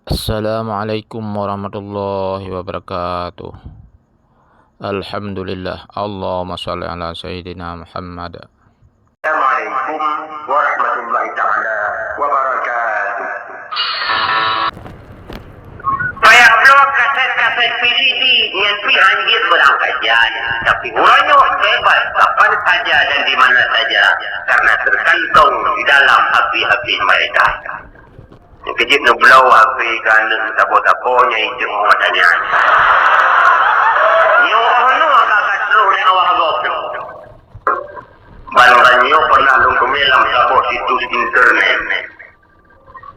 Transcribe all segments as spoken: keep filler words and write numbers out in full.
Assalamualaikum warahmatullahi wabarakatuh. Alhamdulillah. Allahumma shalli ala sayyidina Muhammad. Assalamualaikum warahmatullahi taala wabarakatuh. Payah bloe kaset-kaset P C D nyan pih hanjeuet beurangkajan, tapi uroe nyoe bebas kapan saja dan di mana saja karena terkantong di dalam hati-hati mereka. Keujeuet neubloe H P keu aneuk meusaboh-saboh nyang ijeuet ngon mata nyan. Nyoe oh noe ka ka troh lé awak gob. Ban-ban nyoe pernah lôn teumé lam saboh situs internet,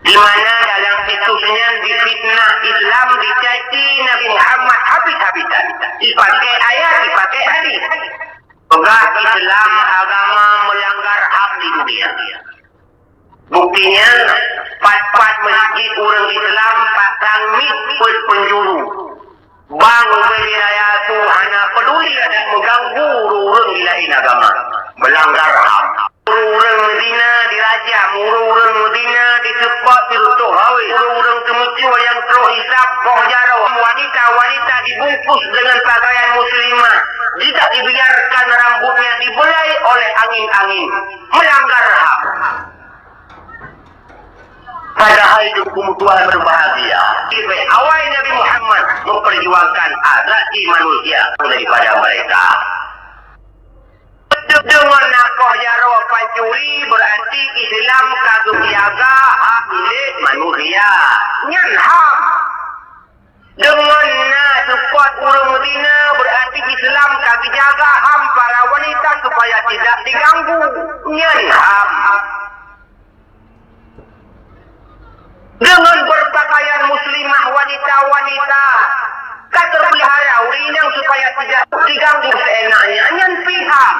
di mana dalam situs nyan difitnah Islam, dicaci Nabi Muhammad habis-habisan, dipakai ayat, dipakai hadis. Peugah Islam agama melanggar HAM di dunia. Bukti nyan, pat-pat meuseujid ureuëng Islam pasang miet peuet peunjuru. Bang ubé raya tu hana peuduli adak meuganggu ureuëng-ureuëng di laén agama, meulanggar HAM. Ureuëng-ureuëng meuzina dirajam, ureuëng-ureuëng meuzina diseupôt sireutôh hawé, ureuëng-ureuëng teumucue nyang troh hisab poh jaroe, wanita-wanita dibungkus dengan pakaian muslimah, tidak dibiarkan rambutnya dibelai oleh angin-angin, melanggar HAM. Padahal Teungku meutuah berbahagia, awai Nabi Muhammad memperjuangkan hak asasi manusia daripada mereka. Deungon nakoh jaroe pancuri, berarti Islam ka geujaga hak milék manusia. Nyan HAM. Deungon na seupôt ureuëng meuzina, berarti Islam ka geujaga HAM para wanita supaya tidak diganggu. Nyan HAM. Deungon berpakaian muslimah wanita-wanita ka teupeulihara ureuëng inong supaya tidak diganggu seenaknya, nyan pih HAM.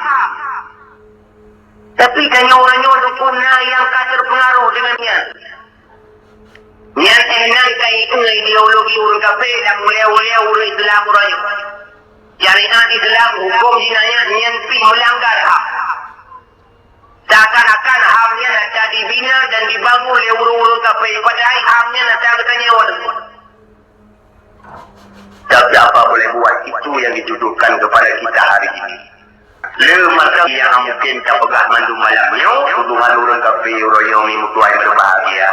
Tapi tanyoe uroe nyoe dukun na nyang ka terpengaruh deungon nyan. Nyan enang ka ikeu ideologi ureuëng kafé dan ulée-ulée ureuëng Islam uroe nyoe. Syariat Islam, huköm jinayat nyan pih meulanggar HAM. Seakan-akan HAM nyan ata dibina dan dibangun lé ureuëng-ureuëng kafé, padahai HAM nyan ata geutanyoe. Tapi apa boleh buat, itu yang dituduhkan kepada kita hari ini. Le masa nyang mungken tapeugah mandum malam nyoe, tuduhan ureuëng kafé uroe nyoe, meutuah nyang berbahagia.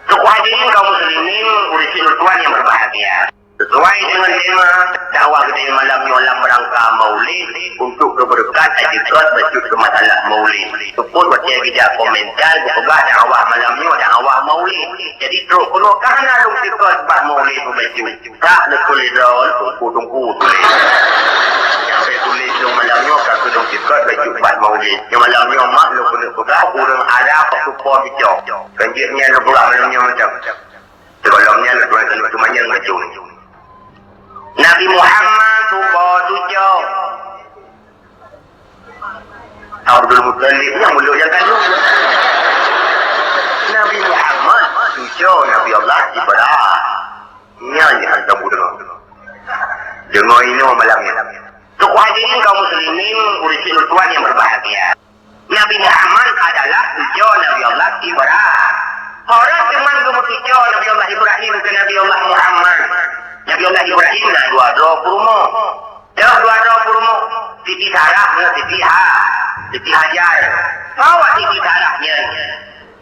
Teungku hadirin kaum muslimin, ureuëng sinoe tuan nyang berbahagia. Sesuai dengan tema dakwah geutanyoe malam nyoe lam rangka Maulid, untuk keubeureukat, ajeukot bacut keu masalah Maulid. Seupôt watée geujak komentar geupeugah dakwah malam nyoe dakwah Maulid. Jadi trok keunoe ka hana lôn sikot bak Maulid beubacut. Ka lôn tuléh droe, teungku-teungku tuléh. Nyang tuléh lôn malam nyoe ka keu lôn sikot bacut bak Maulid. Nyang malam nyoe mak lôn keuneuk peugah ureuëng Arab waktu po micok. Kan jeuet nyan lôn peugah malam nyoe macam. Sigohlom nyan lôn tuan keuneuk teumanyong bacut. Nabi Muhammad supo tuco. Abdul Muttalib nyang mulok nyang kandung. Nabi Muhammad cuco Nabi Allah Ibrahim. Nyan nyang hantom kudeungoe. Deungoe inoe malam nyoe. Teungku hadirin kaum muslimin, ureuëng sinoe tuan nyang berbahagia. Nabi Muhammad adalah cuco Nabi Allah Ibrahim. Orang teuma geumeutuco Nabi Allah Ibrahim keu Nabi Allah Muhammad. Nabi Allah Ibrahim na dua droe peurumoh. Dua, dua droe peurumoh, Siti Sarah ngon Siti Ha-, Siti Hajar. Bahwa Siti Sarah nyan,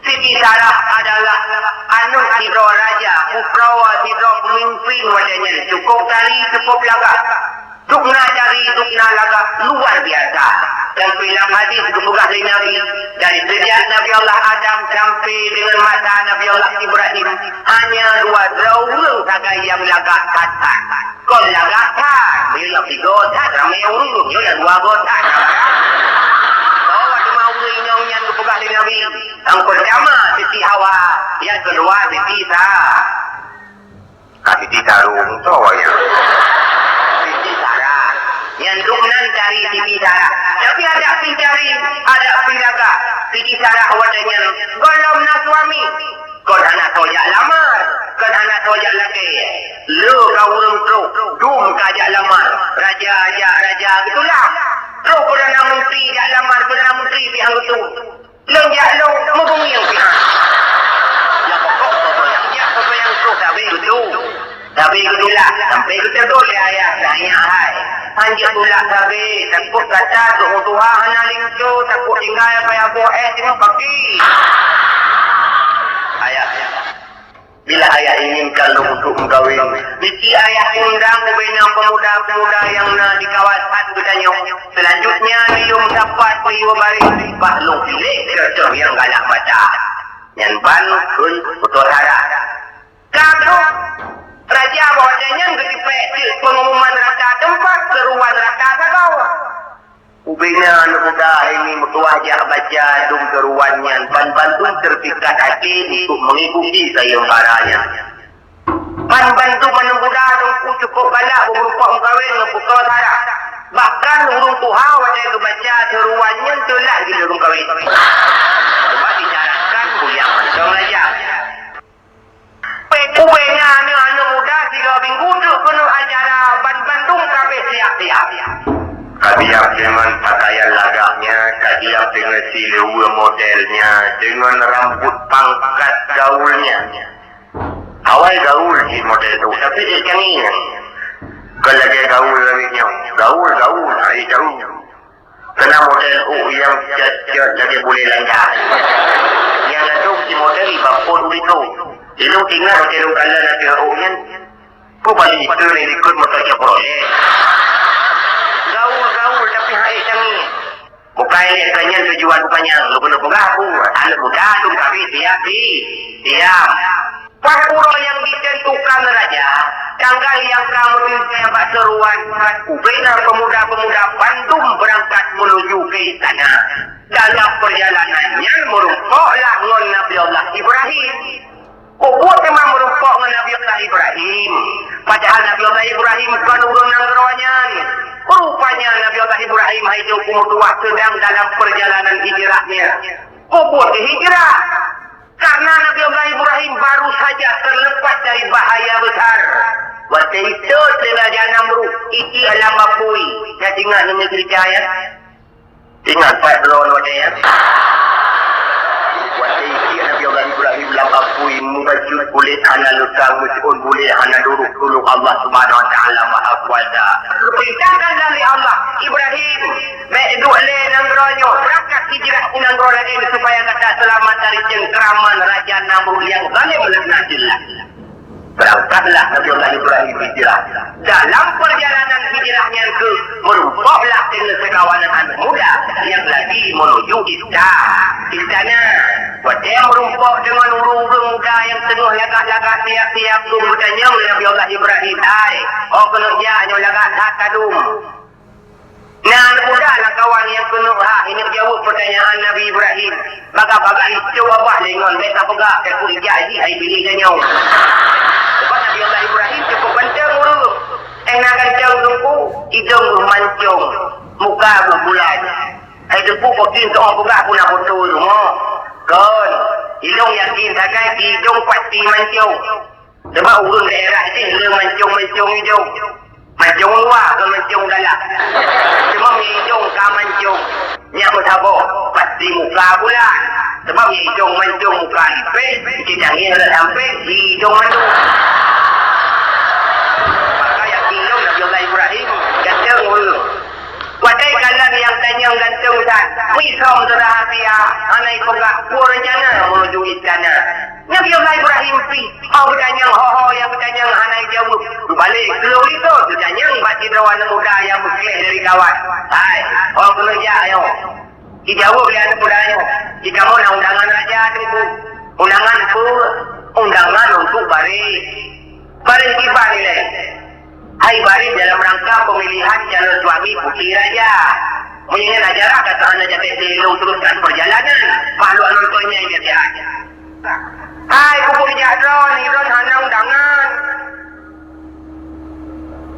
Siti Sarah adalah aneuk sidroe raja, putroe sidroe peumimpin watée nyan, cukup tari, cukup lagak. Dukna tari, dukna lagak luar biasa. Sampai lam hadis geupeugah lé Nabi, dari sejak Nabi Allah Adam sampai dengan masa Nabi Allah Ibrahim, hanya dua droe ureuëng sagai nyang lagak that-that. Kon lagak that, bila tiga that ramé ureuëng, nyoe nyang dua go that. Bahwa teuma ureuëng inong nyan geupeugah lé Nabi, nyang pertama Siti Hawa, nyang kedua Siti Sa-, ah, Siti Tarung, soe nyang? Siti Sarah. Nyang dum nan cari Siti Sarah. Tapi ada pih cari, ada pih lagak. Siti Sarah watée nyan gohlom na suami. Kon hana soe jak lamar, kon hana soe jak lakée. Le ka ureuëng trok, dum ka jak lamar. Raja jak, raja geutulah. Trok Perdana Menteri jak lamar, Perdana Menteri pih han geutu. Lôn jak lôn, meubeungieng pih han. Nyang pokok, soe nyang jak, soe nyang trok. Sabe geutulak, sampoe geuteugon lé ayah, "Nyak hai, hanjeuet tulak sabe, takot gata trok meutuha hana linto, takot tinggai payah boh éh teungoh paki." Ayah, bila ayah inginkan lôn untuk meukawen, niki ayah undang ubena pemuda-pemuda nyang na di kawasan geutanyoe. Selanjutnya, neuyue meusapat, neuyue baréh, bah lôn piléh keu nyang galak mata. Nyan ban kheun beutôi hara. Ka trok raja bak watée nyan geutipék teuk peungumuman rata teumpat keu ruwan rata sagoe. Ubena aneuk muda ini meutuah jak baca dum keu ruwan nyan ban bandum teupikat até untuk mengikuti sayembara nyan. Ban bandum aneuk muda teungku cukup galak beureumpok meukawen ngon putroe sara. Bahkan ureuëng tuha watée geubaca keu ruwan nyan teulah jileueb meukawen. Cuma disyaratkan buyang mantong raja. Ubena aneuk-aneuk muda sidroe minggu teuk keuneuk acara ban bandum ka abéh siap-siap. Ka siap deungon pakaian lagaknya, ka siap deungon siluweue modelnya, deungon rambut pangkat gaulnya. Awai gaul jih model tu, tapi ék canggih. Kon lagée gaul lagée nyoe. Gaul, gaul, hai gaul. Keunan model ôk nyang cot-cot lagée bulée landa. Nyang ladôm si model iba phon u likot. Ilong ingat watée lôn kalon ateueh ôk nyan, peue bali iteue lé likot moto Chevrolet. Gaul-gaul tapi hai canggih. Bukai lé keu nyan tujuan upanyang lôn keuneuk peugah peue, aneuk muda dum kabi siap di diam. Pat uroe nyang jitentukan raja, tanggai nyang ka meuteuntée bak seuruan, ubena peumuda-peumuda bandum beurangkat meunuju keu istana. Dalam peurjalanan nyan meurumpok lah ngon Nabi Allah Ibrahim. Peue buet teuma meurumpok ngon Nabi Allah Ibrahim? Padahal Nabi Allah Ibrahim kon ureuëng nanggroe nyan. Rupanya Nabi Allah Ibrahim hai teungku meutuwah seudang dalam peurjalanan hijrahnya. Peue buet hijrah? Karena Nabi Allah Ibrahim baru saja terlepas dari bahaya besar. Watée itot lé Raja Namrud, itiek lam apui. Ka ingat nyoe ceurita nyan? Ingat pat droe watée nyan? Watée itiek Nabi Allah Ibrahim lam apui, meubacut kulét hana leutang, meusiôn bulée hana duroh, tulông Allah Subhanahu wa Taala Maha Kuasa. Perintahkan lé Allah, Ibrahim, Bék duek lé nanggroe nyoe, beurangkat hijrah u nanggroe laén supaya gata seulamat dari cengkraman Raja Namrud nyang zalém laknatillah. Beurangkatlah Nabi Allah Ibrahim hijrah. Dalam peurjalanan hijrah nyan keuh meurumpoklah deungon sikawanan aneuk muda nyang lagi meunuju ista-, istana. Watée meurumpok deungon ureuëng-ureuëng muda nyang teungoh lagak-lagak siap-siap, geutanyong lé Nabi Allah Ibrahim, "Hai, oh keuneuk jak nyoe lagak that ka dum." Na aneuk muda lam kawan nyang keuneuk hak inong jaweueb peutanyaan Nabi Ibrahim. Bagah-bagah icok babah lé ngon bék tapeugah, "Teungku ijak jih hai bini tanyoe." Sabab Nabi Allah Ibrahim cukup ganteng ureuëng. Éh na ganteng teungku, idong geuh mancong, muka geuh bulan. Hai teungku, pakon teupeugah puna foto rumoh? Kon, ilong yakin sagai idong pasti mancong. Sabab ureuëng daerah jih le mancong-mancong idong. Mancong luwa keu mancong dalam. Cuma meunyoe idong ka mancong, nyak meusaboh, pasti muka bulan. Sabab meunyoe idong mancong muka lipéh, cit tangieng rot sampéng, idong mandum. Maka yakin lom Nabi Allah Ibrahim ganteng ureuëng. Watée kalon nyang tanyong ganteng that, meuisom rahsia, hana ipeugah peue rencana menuju istana. Nabi Allah Ibrahim pih, oh geutanyong ho-ho nyang geutanyong hana ijaweueb. Geubalek keu lôn likot, geutanyong bak sidroe aneuk muda nyang meukleh dari kawan. "Hai, ho keuneuk jak nyoe?" Ijaweueb lé aneuk muda nyoe, "Di kamoe na undangan raja, Teungku." "Undangan peue?" "Undangan untuk baréh." "Baréh kiban ilée?" "Hai baréh dalam rangka pemilihan calon suami putri raja." "Meunyoe nyan ajaran ka hana jaté lé lôn teruskan peurjalanan, makhlok nonton nyan nyan siat." "Hai, keupeue jak droeneuh, droeneuh hana undangan."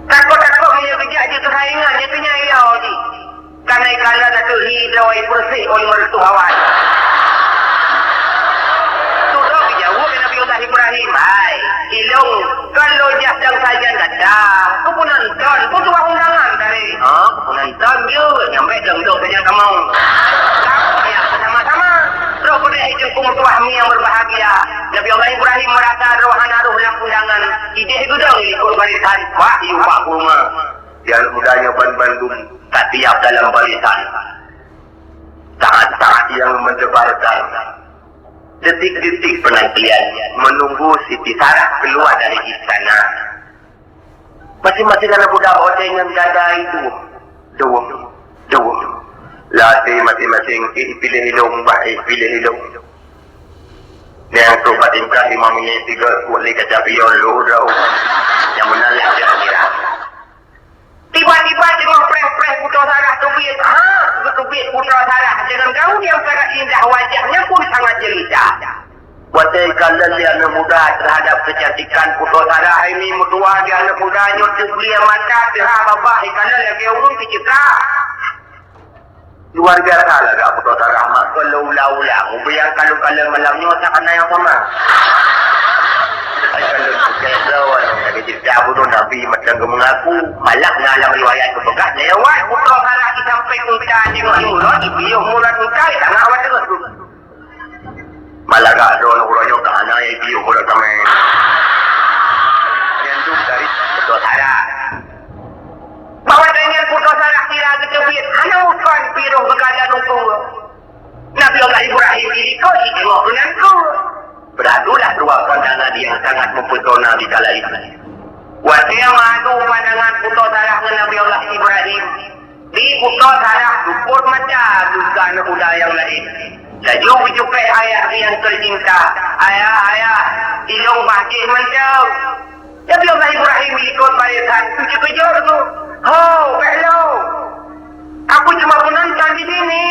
Takot-takot meunyoe geujak jeuet keu saingan, nyan keuh nyan ilée jih. Kana ikalon ateueh hi droe ipeureuséh ôn meureutoh awai. Sudah geujaweueb lé Nabi Allah Ibrahim, "Hai, ilong kon lôn jak dong sajan gata. Keupeue nonton, peue tuah undangan tadi?" "Ha, keupeue nonton jeuet, nyang bék dong-dong sajan kamoe. Kamoe jak beusama-sama. Roh keudeh hai teungku meutuah mi nyang berbahagia." Nabi Allah Ibrahim merasa Idéh geudong likot barisan, bak yue bak kurma. Di aneuk muda nyoe ban-, bandum tatiab dalam barisan. Saat-saat yang mendebarkan. Detik-detik penantian menunggu Siti Sarah keluar dari istana. Masing-masing aneuk muda watée nyan gadai duem, duem, duem. Latée masing-masing, "Eh, piléh ilong, bah, eh, piléh ilong." Nyang trok bak tingkat lima minit tiga, buet lé kaca pion lhôh droe. Nyang meunan lé kira-kira. Tiba-tiba teungoh preh-preh Putroe Sarah teubiet. Ha, geuteubiet Putroe Sarah deungon gaun nyang sangat indah, wajahnya pun sangat jelita. Watée ikalon lé aneuk muda terhadap keucantikan Putroe Sarah, hai mi meutuah di aneuk muda nyoe teubiet mata, teuha babah ikalon lagée ureuëng teucitra. Luar biasa lagak Putroe Sarah, mak keu lé ula-ula, mubiang kalon-kalon malam nyoe tak keunan nyang sama. Ai kalon sukses droe, nyang ka jicerita bunoe Nabi mantong geumeungaku, malah na lam riwayat geupeugah, lewat Putroe Sarah di sampéng unta jinoe imulon, jipiôh mulot unta, tangah awak teungoh. Malagak droeneuh uroe nyoe ka hana nyang jipiôh uroe kamoe. Nyan dum dari Putroe Sarah. Bahwa dengan Putroe Sarah sira geuteubiet, hana upan piroh geugadan ukeue. Nabi Allah Ibrahim di likot jiteurimong keunan keu. Beradulah dua pandangan yang sangat mempesona di kala itu. Watée meuadu pandangan Putroe Sarah ngon Nabi Allah Ibrahim, di Putroe Sarah lupot mata geuka aneuk muda nyang laén. Laju geucukée ayah nyang teucinta, "Ayah, ayah, ilong bah jih mantong." Nabi Allah Ibrahim likot barisan, teukeujot geuh. "Ho, bék lom! Aku cuma penonton di sini."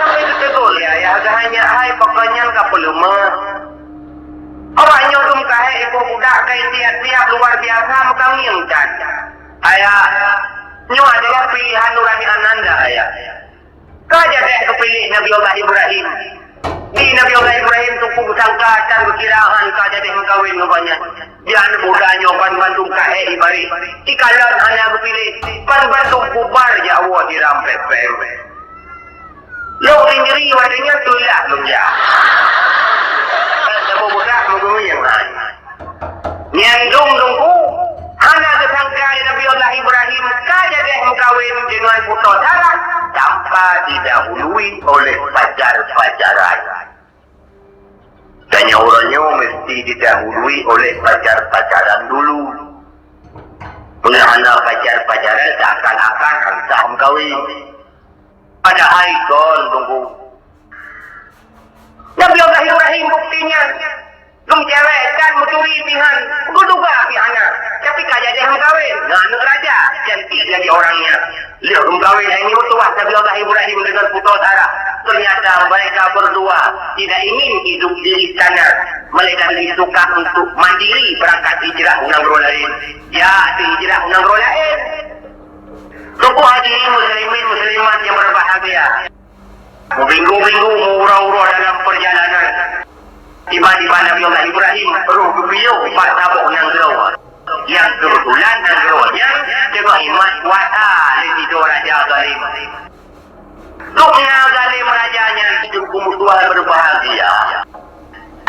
Sampai geutegur lé ayah geuh nyan, "Hai, pakon nyan ka peuleumah." Awak nyoe dum kahé iboh budak ka siap-siap luar biasa meukangieng that. Ayah, nyoe adalah pilihan nurani ananda, ayah. Ka jadeh geupiléh Nabi Allah Ibrahim. Di Nabi Allah Ibrahim teupeu geusangka dan geukira hán ka jadeh meukawen ngon gobnyan. Di aneuk muda nyoe ban bandum kahé ibaréh. Ikalon hana geupiléh, ban bandum bubar jak woe di rampéh péng. Lôn sendiri watée nyan teulah lôn jak. Saboh budak meugurui nyang laén. Nyang dum teungku, hana geusangka lé Nabi Allah Ibrahim ka jadeh meukawen deungon Putroe Sarah tanpa didahului oleh pacar-pacaran. Tanyoe uroe nyoe meusti didahului oleh pacar-pacaran dulu. Meunyoe hana pacar-pacaran, seakan-akan han sah meukawen. Padahai kon teungku. Nabi Allah Ibrahim bukti nyan. Geumeucewek dan meuturi pihan, geuduga pih hana. Tapi ka jadeh meukawen ngon aneuk raja, cantik lagi orangnya. Lheueh geumeukawen hai meutuah Nabi Allah Ibrahim deungon Putroe Sarah. Ternyata mereka berdua tidak ingin hidup di istana, melainkan lebih suka untuk mandiri berangkat hijrah u nanggroe laén. Ya, hijrah u nanggroe laén. Teungku hadirin muslimin muslimat yang berbahagia. Meubingung-bingung, meuuroe-uroe dalam perjalanan. Tiba-tiba Nabi Allah Ibrahim roh geupiôh bak saboh nanggroe. Nyang keubeutulan nanggroe nyan teungoh imat kuasa lé sidroe raja zalim. Dum na zalim raja nyan, teungku meutuah berbahagia.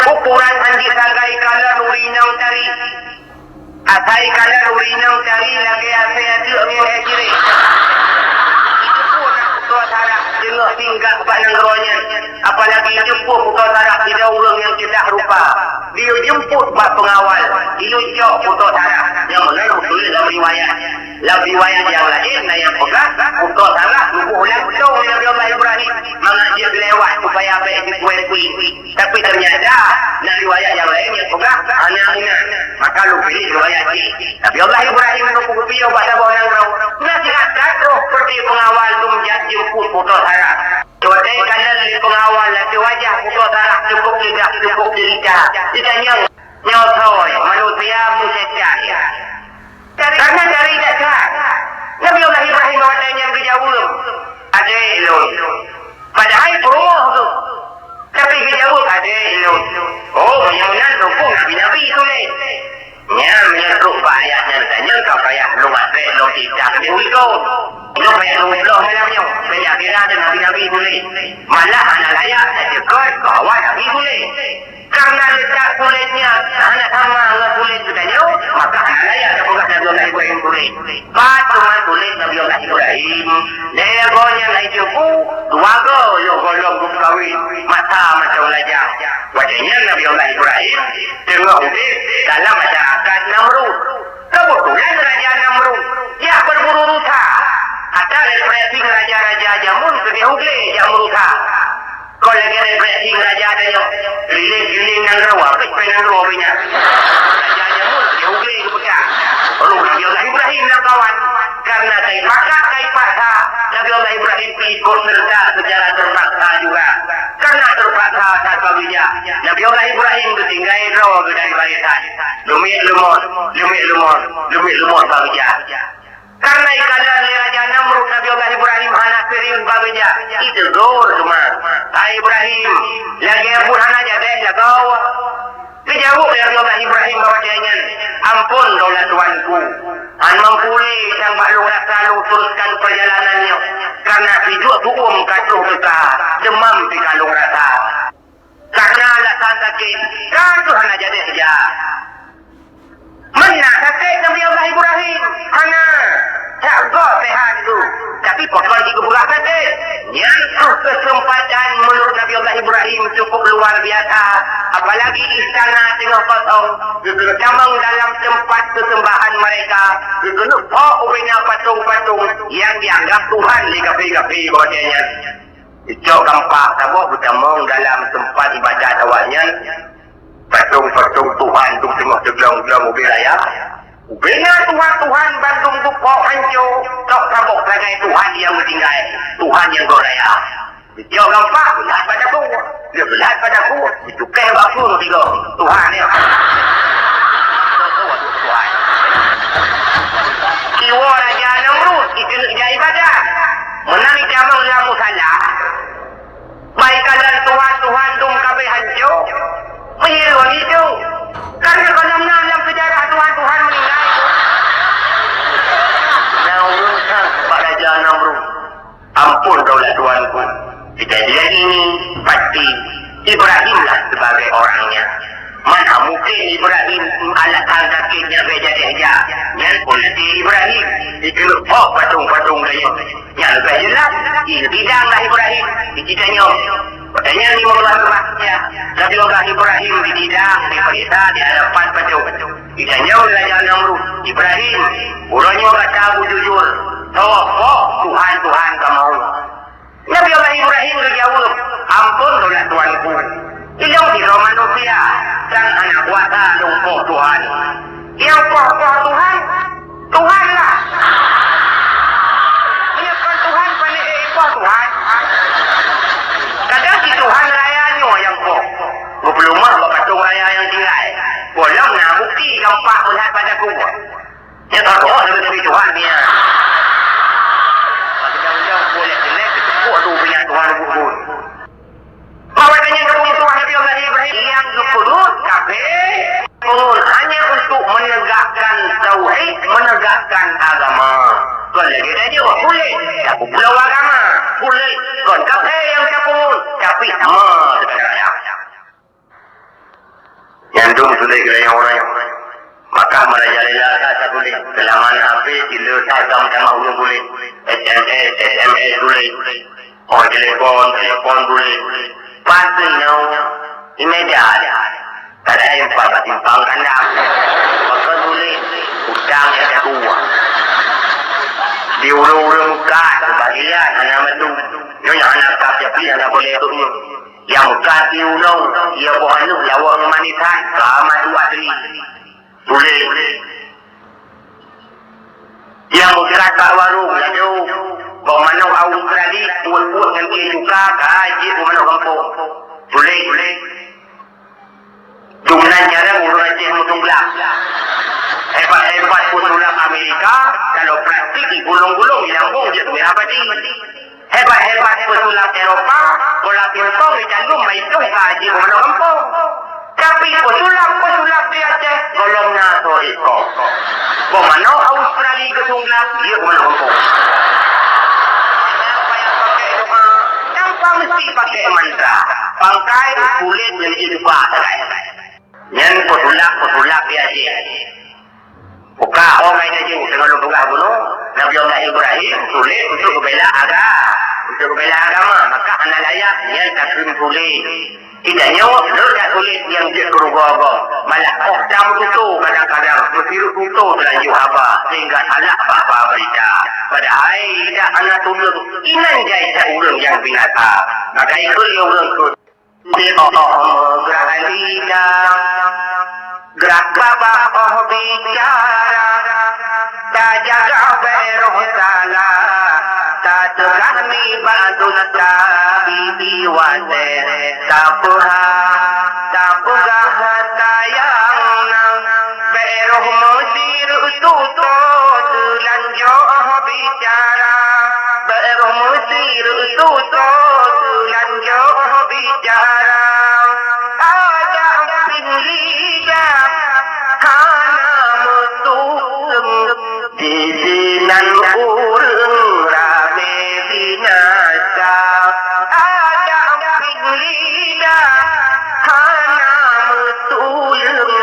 Ukuran anjeuk sagai kalon ureueng inong tari. Asai kalon ureueng inong tari lagèe asèe ateuk ngon èk jireh. Jiteupeue na Putroe Sarah teungoh singgah bak nanggroe nyan. Apalagi jiteupeue Putroe Sarah sidroe ureueng nyang ceudah rupa. Geuyue jeumput bak peungawal, geuyue cok Putroe Sarah. Nyang meunan meutuléh lam riwayat. Lam riwayat nyang laén na nyang peugah, Putroe Sarah geuboh langsông lé Nabi Allah Ibrahim mangat jeuet lewat supaya bèk jikue kui. Tapi teunyata na riwayat nyang laén nyang peugah hana meunan. Maka lôn piléh riwayat jih. Nabi Allah Ibrahim geupiôh bak saboh nanggroe, na siat that troh peureté peungawal lom jak jeumput Putroe Sarah. Watèe kalon lé peungawal ateueh wajah Putroe Sarah cukôp ceudah, cukôp jeulita. Jitanyong, "Nyoe soe, manusia meuseucaya?" Karena dari dasar, Nabi Allah Ibrahim watèe nyan geujaweueb, "Adék lôn." Padahai peurumoh tu. Tapi geujaweueb, "Adék lôn." Oh, meunyoe meunan hukôm nabi-nabi tuléh. Nyan meunyoe trok bak ayat nyan, tanyong ka payah lôn atrek lôn cita keudéh ulikon. Nyoe payah lôn bloh malam nyoe. Keuneuk kira nabi-nabi tuléh. Malah hana layak taceukeut bahwa nabi tuléh. Karena letak tuléh nyan hana sama ngon tuléh Ibrahim, lhèe goe nyan hai teungku, dua goe yoh gohlom geupeukawen, mata mantong lajang. Watèe nyan Nabi Allah Ibrahim teungoh udép dalam masyarakat Namrud. Keubeutulan Raja Namrud jak berburu rusa. Ata represi raja-raja jameun keudeh u glé jak meurusa. Kon lagèe represi raja tanyoe, keuliléng-keuliléng nanggroe, abéh pih nanggroe abéh nyan. Raja jameun keudeh u glé geupeugah. Roh Nabi Allah Ibrahim lam kawan. Karena taipakat, taipaksa, Nabi Allah Ibrahim pih ikot seureuta seucara teurpaksa juga. Karena teurpaksa that ka geujak, Nabi Allah Ibrahim geutinggai droe geuh dari barisan. Leumiek lumon, leumiek lumon, leumiek lumon ka geujak. Karena ikalon lé Raja Namrud, Nabi Allah Ibrahim hana seuring ba geujak. Iteugor teuma, "Hai Ibrahim, lagèe buet hana jadeh lagoe." Geujaweueb lé Nabi Allah Ibrahim bak watèe nyan, "Ampôn, droeneuh tuanku. Hana mampu lé nyang bak lôn rasa lôn teruskan peurjalanan nyoe, karena sijuek tu'uem ka troh teuka, deumam pih ka lôn rasa." Karena alasan sakét, ka kheueh hana jadeh jak. Meunan sakét Nabi Allah Ibrahim, hana. That gob seuhat tu, tapi pakon jih geupeugah sakét. Nyan kheueh keuseumpatan meunurot Nabi Allah Ibrahim cukup luar biasa. Apalagi istana teungoh kosong, geukeuneuk tamong dalam teumpat seusembahan mereka, geukeuneuk phok ubena patong-patong nyang jianggab tuhan lé kafé-kafé watèe nyan. Icok gampang saboh geutamong dalam teumpat ibadat awaknyan, patong-patong tuhan dum teungoh teuglong-glong ubé raya. Ubena tuhan-tuhan bandum geuphok hanco, tok saboh sagai tuhan nyang meutinggai, tuhan nyang gob raya. Icok gampang, beulat bak daku. Lheueh beulat bak daku, itukéh bak phôn tiga. Tuhan nyoe. Tuhan. Siwoe Raja Namrud ikeuneuk jak ibadat. Meunan itamong lam musala. Bak ikalon tuhan-tuhan dum ka abéh hanco. Meunyoe lôn itu, karena gohlom na lam seujarah tuhan-tuhan meuninggai. Na ureueng that bak Raja Namrud. Ampôn, droeneuh tuanku. Kejadian ini pasti Ibrahimlah sebagai orangnya. Mana mungkin Ibrahim alasan sakét nyan bèk jadeh jak. Nyan peuleute Ibrahim ikeuneuk phok patong-patong tanyoe. Nyan leubeh jeulaih, isidang lah Ibrahim di tanyoe. Watèe nyan lima belas Zulhijjah, Nabi Allah Ibrahim disidang, diperiksa di hadapan patong. Geutanyoe lé Raja Namrud, "Ibrahim, uroe nyoe gata beujujur, soe po tuhan-tuhan kamoe?" Nabi Allah Ibrahim geujaweueb, "Ampôn, droeneuh tuanku, ilôn sidroe manusia, dan hana kuasa lôn poh tuhan. Nyang poh-poh tuhan, tuhan lah. Meunyoe kon tuhan, pané ék poh tuhan. Kadang si tuhan raya nyoe nyang poh, geupeuleumah bak patong raya nyang tinggai. Gohlom na bukti gampang meulihat bak daku." Nyan ka goh lagèe Nabi Tuhan nyan. Bak undang-undang boleh jelek, teupeue tu punya Tuhan bubuet. Bahwa tanya ke pemusuhan Nabi Allah Ibrahim yang geupeungeut kafé, peungeut hanya untuk menegakkan tauhid, menegakkan agama. Kon lagèe tanyoe, puléh, tapi pulo agama, puléh, kon kafé nyang tapeungeut, tapi sama sebenarnya. Nyan dum sulet geulayang uroe nyoe. Maka meurajalela that saguléng, seulama na H P, tileue that gam tamah ulôn guléng. S M S, S M S guléng. Oh, telepon, telepon guléng. Pasti nyoe, di meja ada. Kadang empat bak simpang kandang. Maka guléng, utang nyang ka tuwoe. Di ureueng-ureueng muka, sebagian hana meudum. Nyoe nyang hana kap, tapi hana boleh tu. Nyang ka tiulông, ia boh aneuk lawang manisan, ka madu asli. Tuléh. Nyang beukat bak warông, laju. Boh manok Australi, uet-uet ngon ie cuka, ka jeuet boh manok gampông. Tuléh. Dum nan jarang ureueng Aceh meutumblang. Hebat-hebat peusulap Amerika, kalau praktik gulong-gulong nyambong jeuet merah pati. Hebat-hebat peusulap Eropa, bola pingpong jicandum bak itong ka jeuet keunoe gampông. Tapi peusulap-peusulap di Aceh, gohlom na soe iko. Boh manok Australi geusungglak, jeuet keunoe gampông. Tanpa mesti pakai mantra, pangkai, kulét ngon ie cuka sagai. Nyan peusulap-peusulap di Aceh. Buka, oh, ngai laju, teungoh lôn peugah bunoe, Nabi Allah Ibrahim Sulet untuk geubela aga-, untuk geubela agama, maka hana layak nyan takheun sulet. Di tanyoe, le that sulet nyang jeuet keu rugoe gob, malah óh tameututoe kadang-kadang meusireuk tutoe teulanjô haba sehingga salah bak-ba beurita. Padahai tidak hana tuleueng, inan jai that ureuëng nyang binasa. Maka ikheun lé ureuëng kheun. Di óh meugrah lidah, grah babah óh bicara, tajaga bèk roh salah, tateugah nibak dusta, bibi watèe tapeuhah, tapeugah sayang na, bèk roh meusireuk tutoe teulanjô bicara, bèk roh meusireuk tutoe teulanjô bicara. Adak pih lidah hana meutuleueng, disinan ureuëng ramé binasa. Adak pih lidah hana meutuleueng,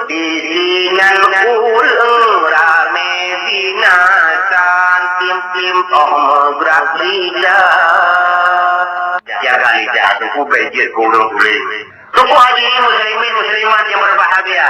disinan ureuëng ramé binasa. Tim-tim óh meugrah lidah. Jaga lidah, Teungku, bèk jeuet keu ureuëng tuléh. Teungku hadirin muslimin muslimat yang berbahagia.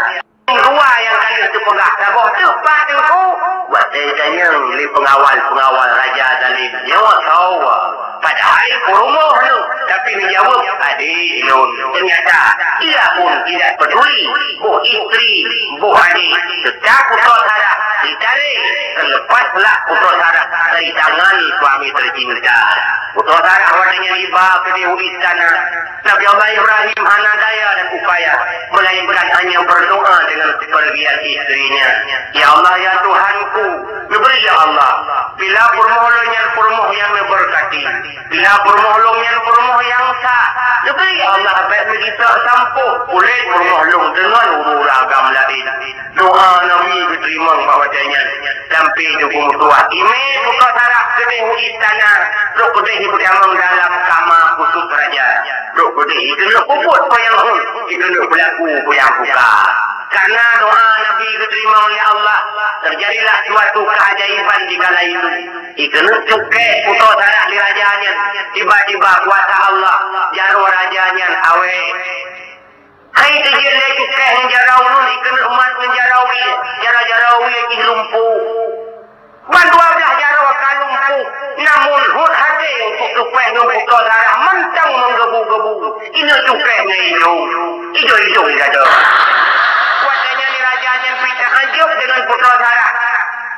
Dua nyang ka lheueh teupeugah saboh teuk pat Teungku. Watèe tanyong lé peungawal-peungawal raja zalim, nyoe soe? Padahai peurumoh lôn, tapi neujaweueb, "Adék lôn." Ternyata, ia pun tidak peduli, boh istri, boh adék, tetap Putroe Sarah ditarek, terlepas lah Putroe Sarah dari tangan suami tercinta. Putroe Sarah watèe nyan iba keudéh u istana, Nabi Allah Ibrahim hana daya dan upaya, melainkan hanya berdoa dengan kepergian istrinya. "Ya Allah, ya Tuhanku, neubri ya Allah, bila peurumoh lôn nyan peurumoh nyang neubeurkati, bila peurumoh lôn nyan peurumoh nyang sah, neubri ya Allah bèk meugisa sampôh ulèe peurumoh lôn deungon ureuëng agam laén." Doa Nabi geuteurimong bak watèe nyan. Sampoe Teungku meutuah, imé Putroe Sarah keudéh u istana, trok keudéh ipeutamong dalam kama khusus raja. Trok keudéh ikeuneuk peubuet peue nyang hôi, ikeuneuk peulaku peue nyang suka. Karena doa Nabi geuteurimong lé Allah, terjadilah suatu keajaiban di kala itu. Ikeuneuk cukéh Putroe Sarah lé raja nyan, tiba-tiba kuasa Allah, jaroe raja nyan awèe. Hai teujeuet lé cukéh ngon jaroe ulôn, ikeuneuk mat ngon jaroe wie, jaroe-jaroe wie jih lumpuh. Ban dua blah jaroe ka lumpuh, namun hot até untuk cukéh ngon Putroe Sarah mantong meugebu-gebu. Ikeuneuk cukéh ngon idông, idông-idông gata. Watèe nyan raja nyan pih teuajôb deungon Putroe Sarah,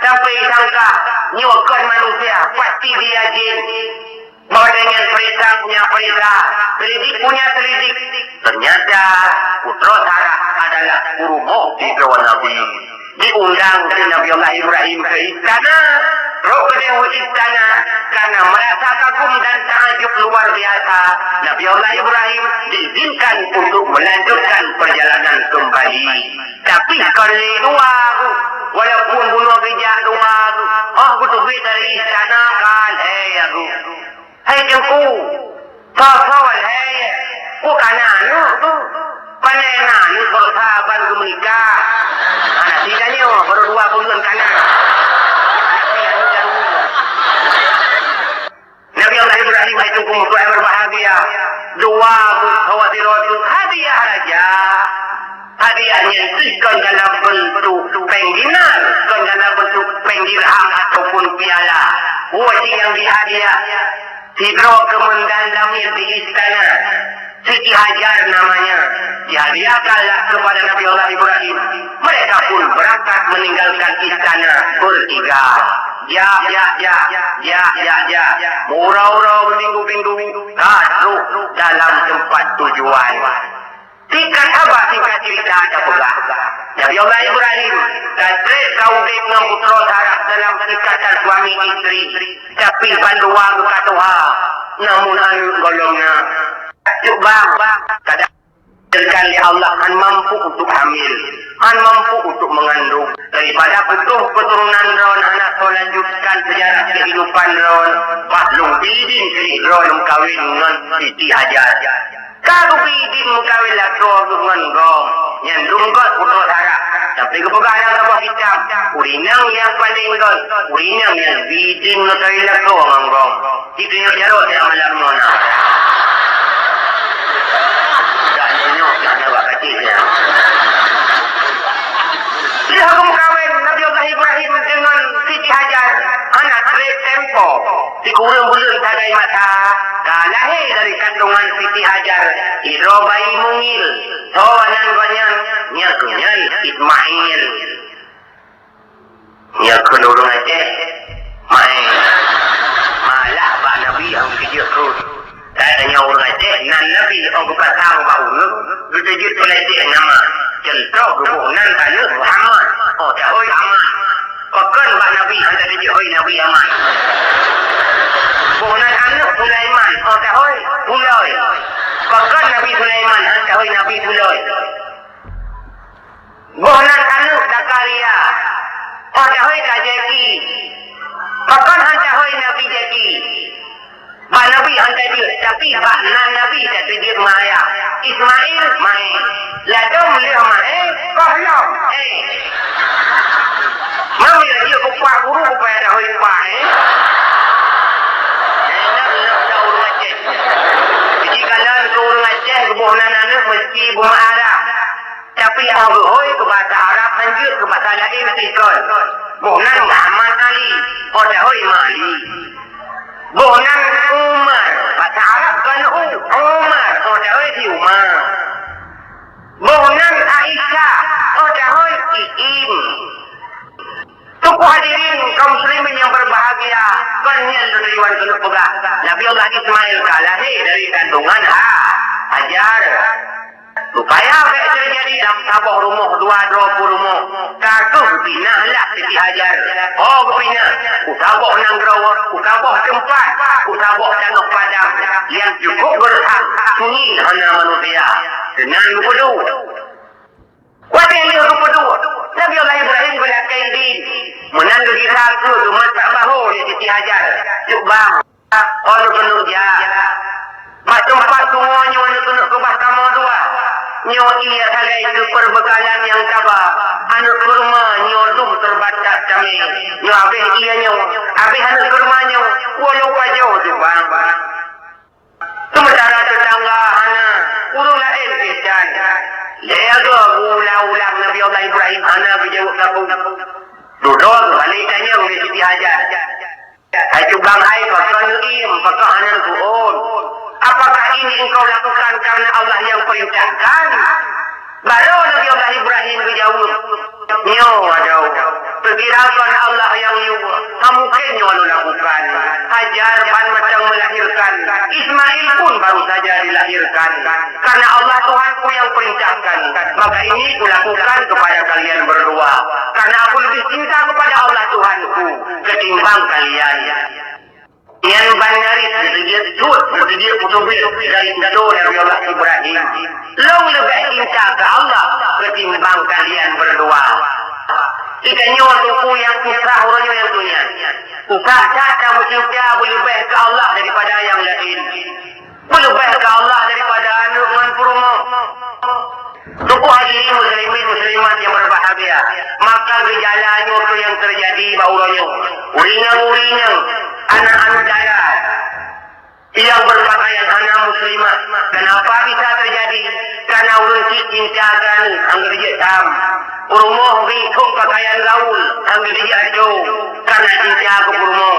sampoe sangka nyoe kon manusia, pasti dia jin. Bahwa dengan perintah punya perintah, selidik punya selidik. Ternyata Putroe Sarah adalah peurumoh sidroe nabi. Diundang si Nabi Allah Ibrahim ke istana. Trok keudéh u istana, karena merasa kagum dan takjub luar biasa, Nabi Allah Ibrahim diizinkan untuk melanjutkan perjalanan kembali. Tapi kon lé dua, walaupun bunoe geujak dua, oh, geuteubiet dari istana kan, eh, aku. Hai Teungku, soe-soe hai, ku kana aneuk tu. Pane na aneuk beureusaha ban geumeunikah. Hana sida nyoe, baru dua buleuen kana. Nabi Allah Ibrahim, hai Teungku meutuah yang berbahagia, dua buleuen hawa sidroe tu hadiah raja. Hadiah nyan pih kon dalam bentuk péng dinar, kon dalam bentuk péng dirham ataupun piala. Woe cit nyang jihadiah. Sidroe keumeundandam di istana, Siti Hajar namanya, dihadiahkanlah kepada Nabi Allah Ibrahim. Mereka pun berangkat meninggalkan istana bertiga. Jak, jak, jak, jak, jak, jak. Meuuroe-uroe, minggu-minggu, ka trok dalam tempat tujuan. Singkat haba singkat cerita tapeugah, Nabi Allah Ibrahim ka trép ka udép ngon Putroe Sarah dalam ikatan suami istri, tapi bandua geukatoha, namun aneuk gohlom na. Cuk bang, kadang lé Allah hana mampu untuk hamil, hana mampu untuk mengandung. Daripada putôh keuturonan droen hana soe lanjutkan seujarah keuhidupan droen, bah lôn bi idin keu droen meukawen ngon Siti Hajar. Ka geubi idin meukawen lakoe geuh ngon gob, nyan dum göt Putroe Sarah, tapi Geupeugah lam saboh kitab, ureueng inong nyang paleng göt, ureueng inong nyang biting ngon kayée lakoe ngon gom. Jitunyok jaroe nyang malam nyoe na. Dan tunyok nyang na bak kacih nyan. Lheueh geumeukawen Nabi Allah Ibrahim deungon Siti Hajar, hana treb tempo. Sikureueng buleuen sagai masa, ka lahé dari kandongan Siti Hajar sidroe bayi mungil. Soe nan gobnyan? Nyan gobnyan Ismail. Nyan kheun ureueng Aceh, maén. Malah bak Nabi hana geujeuet kheun. Tanyoe ureueng Aceh, nan Nabi 'oh geupasang bak ureueng, geuteujeuet peuleceh nama. Cuntoh geuboh nan aneuk Muhammad, 'oh tahôi Ahmad. Pakon bak Nabi hana teujeuet hôi Nabi Ahmad? Boh nan aneuk Sulaiman, 'oh tahôi Suloi. Pakon Nabi Sulaiman hana tahôi Nabi Suloi? Boh nan aneuk Zakaria, 'oh tahôi ka Jaki. Pakon hana tahôi Nabi Jaki? Bak Nabi hana teujeuet, tapi bak nan Nabi teujeuet meuayah. Ismail, maén. Ladôm lheueh maén, koh lom, eh. Mami laju kupak guru kupaya dah hôi pak, eh. Eh, nak, nak, nak ureueng Aceh. Jadi, kalau keu ureueng Aceh, geuboh nan aneuk mesti beumeuarah. Tapi 'oh geuhôi keu basa Arab, hanjeuet keu basa laén sikon. Boh nan Muhammad Ali, 'oh tahôi Mali. Boh nan Umar, basa Arab kon U, Umar, 'oh tahôi si Umar. Boh nan Aisyah, 'oh tahôi Iin. Teungku hadirin kaum muslimin yang berbahagia, kon nyan lôn tujuan keuneuk peugah, Nabi Allah Ismail ka lahé dari kandongan Ha-, Hajar. Supaya bék teujadi lam saboh rumoh dua droe peurumoh, ka kheueh geupinah lah Siti Hajar. Oh geupinah, u saboh nanggroe, u saboh teumpat, u saboh tanoh padang nyang cukup geureusang, sunyi hana manusia. Keunan geupeuduek. Watée lheueh geupeuduek, Nabi Allah Ibrahim geulakée idin. Meunan geugisa keue geumat bak bahô lé Siti Hajar. Cut bang, oh neukeuneuk jak. Bak teumpat sungoe nyoe neukeuneuk keubah kamoe dua. Nyoe ié sagai keu peubeukalan nyang taba. Aneuk keurma nyoe dum teubatat tamé. Nyoe abéh ié nyoe, abéh aneuk keurma nyoe, woe lôn pajoh cut bang. Seumeuntara teutangga hana, ureueng laén pih tan. Lé agoe geuulang-ulang Nabi Allah Ibrahim hana geujaweueb sapeue. Dudoe geubalek tanyong lé Siti Hajar. Hai cut bang hai, pakon neuiem, pakon hana neuphôn? Apakah ini engkau lakukan karena Allah yang perintahkan? Baroe Nabi Allah Ibrahim geujaweueb, "Nyoe adoe, peukira kon Allah nyang yue, hana mungken nyoe lôn lakukan. Hajar ban mantong meulahirkan, Ismail pun baru saja dilahirkan. Karena Allah Tuhanku yang perintahkan, maka ini kulakukan kepada kalian berdua. Karena aku lebih cinta kepada Allah Tuhanku ketimbang kalian." Nyan ban nariet geuteujeuet tuet, geuteujeuet putôh beuet dari tutoe Nabi Allah Ibrahim. Lôn leubeh cinta keu Allah ketimbang kalian berdua. Geutanyoe teungku nyang susah uroe nyoe nyang tunyang. Susah that tameucinta beuleubeh keu Allah daripada nyang laén. Beuleubeh keu Allah daripada aneuk ngon peurumoh. Teungku hadirin muslimin muslimat yang berbahagia, maka gejala nyoe keuh nyang teujadi bak uroe nyoe. Urinyeung-urinyeung, anak-anak dara yang berpakaian hana muslimah. Kenapa bisa terjadi? Karena ureueng cit cinta keu aneuk, han geujeuet tham. Peurumoh geuikot pakaian gaul, han geujeuet aco, karena cinta keu peurumoh.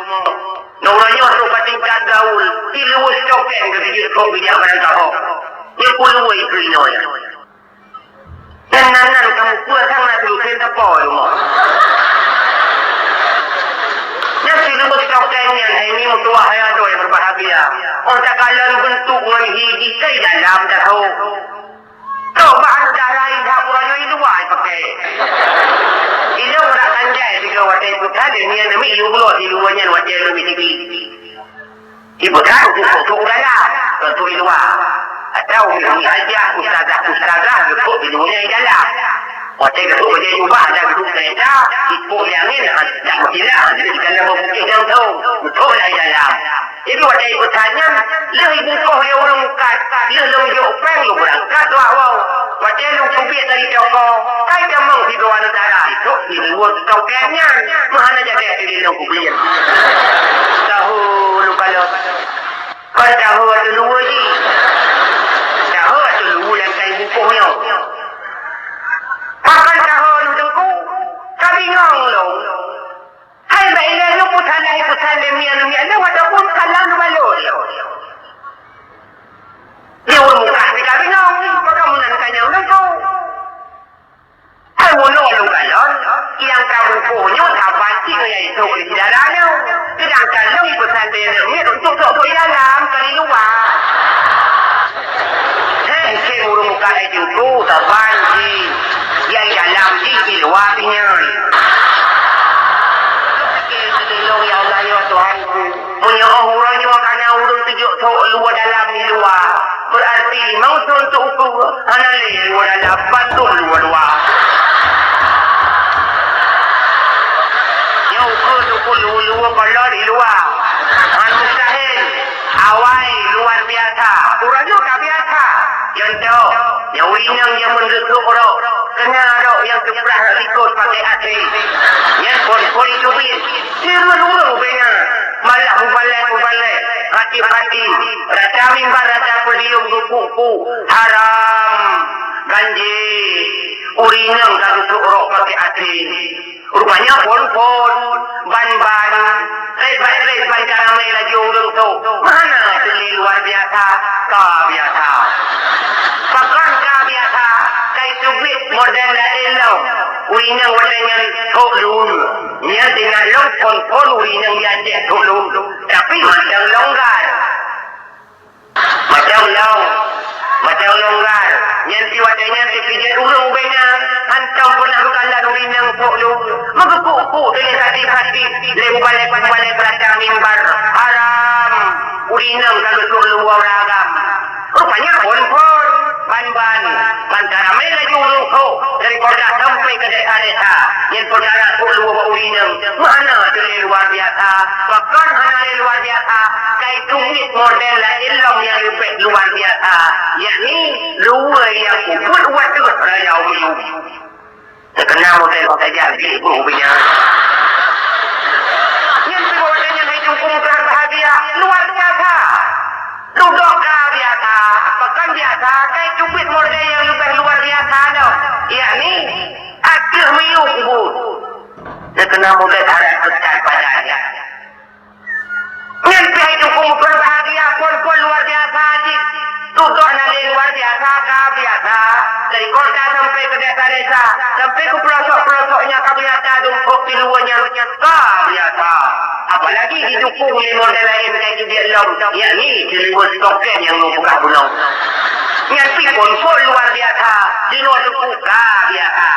Nyoe uroe nyoe trok bak tingkat gaul, tileue stokeng geujeuet kok bijak barang kahok. Nyoe peue luwoi keu inoe. Nyan nan-nan kamoe peue sang na teulusén teupôi rumoh. Nyan siluweue stokeng nyan hai mi meutuwah hai adoe berbahagia. Oh takalon beuntuk ngon hi jih kai dalam tasok. Toh bah aneuk dara indak uroe nyoe i luwa ipakè. Ilôn rak tanjai sigoe watèe ipeusan lé nyan mi yue bloe siluweue nyan watèe lôn misibi. Ipeugah untuk, untuk dalam, untuk di luwa. Atau umi-umi hajah, ustazah-ustazah, geupok di luwa di dalam. Watèe geupok bajèe jubah dan geupok keureta, ipok di angén, dan meukilat, jadi dikana bak bukeh dan thong, geupok di dalam. Jadi watèe ipeusan nyan, lheueh ibungkôh lé ureueng mukat, lheueh lôn jok péng lôn beurangkat dua woe. Watèe lôn teubiet dari toko, kai jamong sidroe aneuk dara Di luwa tokeng nyan, meuhana jadi di lôn kubiet. Tahu lu kalon. Kon tahu ateueh luwa jih. Tahu ateueh luwa nyang kai bungkôh nyoe. Pakon tahu lôn teungku? Ka bingong lôn. Hai bak ilée nyoe peusan hai peusan lé mian mian lé wataupun kalam balon. Di ureueng muka tika bingong, pakon meunan kanyang lôn teungku. Hai bunoe lôn kalon, nyang ka bungkôh nyoe saban cit ngon nyang itoh di syedara nyoe. Seudangkan lôn ipeusan lé aneuk miet untuk sok-sok di dalam, kon di luwa. Hei, kém ureueng muka hai teungku, saban cit. Nyang di dalam jih di luwa pih nyan. Pike sideh lôn, ya Allah, ya Tuhanku. Meunyoe uroe nyoe ka na ureueng teujok sok luwa dalam di luwa, beurati limong thon teuukeue, hana lé luwa dalam, bandum luwa-luwa. Nyoe ukeue teuukeue luwa-luwa kolor di luwa. Hana mustahil. Awai luar biasa. Uroe nyoe ka biasa. Contoh, nyoe ureueng nyang jameun geukôk rok, keunan rok nyang teuprah likot pakai asèng. Nyan phon-phon teubiet. Di rumoh ureueng bèk na, malah mubalek-mubalek, khatib-khatib, rata mimbar, rata podium geupuk-puk, haram, ganjé, ureueng nyang ka geusok rok pakai asèng. Rupanya phon-phon, ban-ban, trét-trét ban ka ramé laju ureueng sok. Mana teulé luar biasa, ka biasa. Pakon ka biasa, kai teubiet model laén lom. Ureueng nyang watèe nyan sok luweue. Nyan teuingat lom phon-phon ureueng nyang di Aceh thôn lôn, tapi mantong longgar. Mantong long, mantong longgar. Nyan pih watèe nyan teukeujot ureueng ubé na, hantom peunah geukalon ureueng nyang sok lôn. Meugeupuk-puk lé khatib-khatib, lé mubalek-mubalek peurata mimbar. Haram! Ureueng nyang ka geusok lôn ureueng agam. Rupanya phon-phon, ban-ban, ban ka ramé laju ureueng sok dari kota sampai ke desa-desa. Nyan peukara sok luwa bak ureueng nyang meuhana teulé luar biasa. Pakon hana lé luar biasa? Kai teubiet model laén lom nyang leubeh luar biasa, yakni luwa nyang ubit u ateueh raya u miyueb. Teukeunong model nyang tajak gleh boh ubé nyan. Nyan pih buet nyan hai teungku meukeurah bahagia, luar biasa. Dudoe ka biasa, pakon biasa, kai teubiet model nyang leubeh luar biasa lom, yakni ateueh miyueb ubit. Teukeunong model harat peutan padan nyan. Nyan pih hai teungku meukeurah bahagia, phon-phon luar biasa jih. Dudoe na lé luar biasa, ka biasa. Dari kota sampai ke desa-desa, sampai ke pelosok-pelosok nyang ka biasa dumpok di luwa nyan, ka biasa. Apalagi didukung lé model laén kai teubiet lom, yakni di luwa stoken nyang meubuka bulong. Nyan pih phon-phon luar biasa, di luwa teungku ka biasa.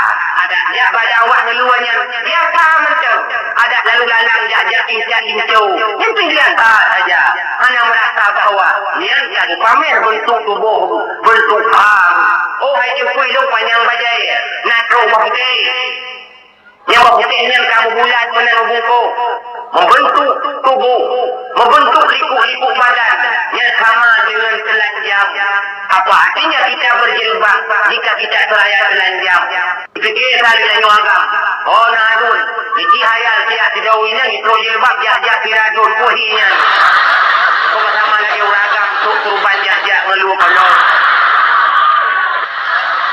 Adak jak bak dakwah ngon luwa nyan biasa mantong. Adak lalu lalang jak-jak intat inco, nyan pih biasa saja. Hana meurasa bahwa nyan ka geupamer beuntuk tuboh, beuntuk ham. Oh hai teungku, ilong panyang bajèe, na trok ubah putéh. Nyang bak putéh nyan ka meubulat meunan meubungkôh, membentuk tuboh, membentuk likuk-likuk badan nyang sama deungon teulanjang. Apa artinya kita berjilbab jika kita seraya telanjang? Pike sabe tanyoe agam, oh na aduen, niti hayal siat sidroe inong iplo jilbab jak-jak sira aduen, peue hi nyan. Kok sama lagèe ureueng agam trok keureubeuen jak-jak ngon luweue keunoe.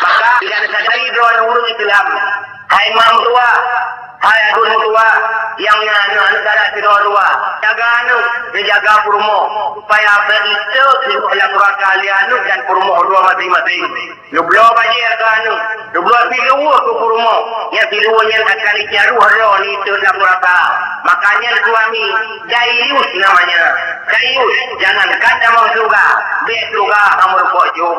Maka, bila neusadari droe ureueng Islam, Hai ma meutuah, hai aduen meutuah, nyang na aneuk-aneuk dara sidroe dua, jaga aneuk, neujaga peurumoh, supaya bèk iteuk singoh lam nuraka lé aneuk dan peurumoh droe maséng-maséng. Neubloe bajèe keu aneuk, neubloe siluweue keu peurumoh, nyang siluweue nyan akan jicaruh droe neuiteuk lam nuraka. Makanya suami, dayus namanya, dayus, jangankan tamong syeuruga, bèk syeuruga kamoe rukok jom.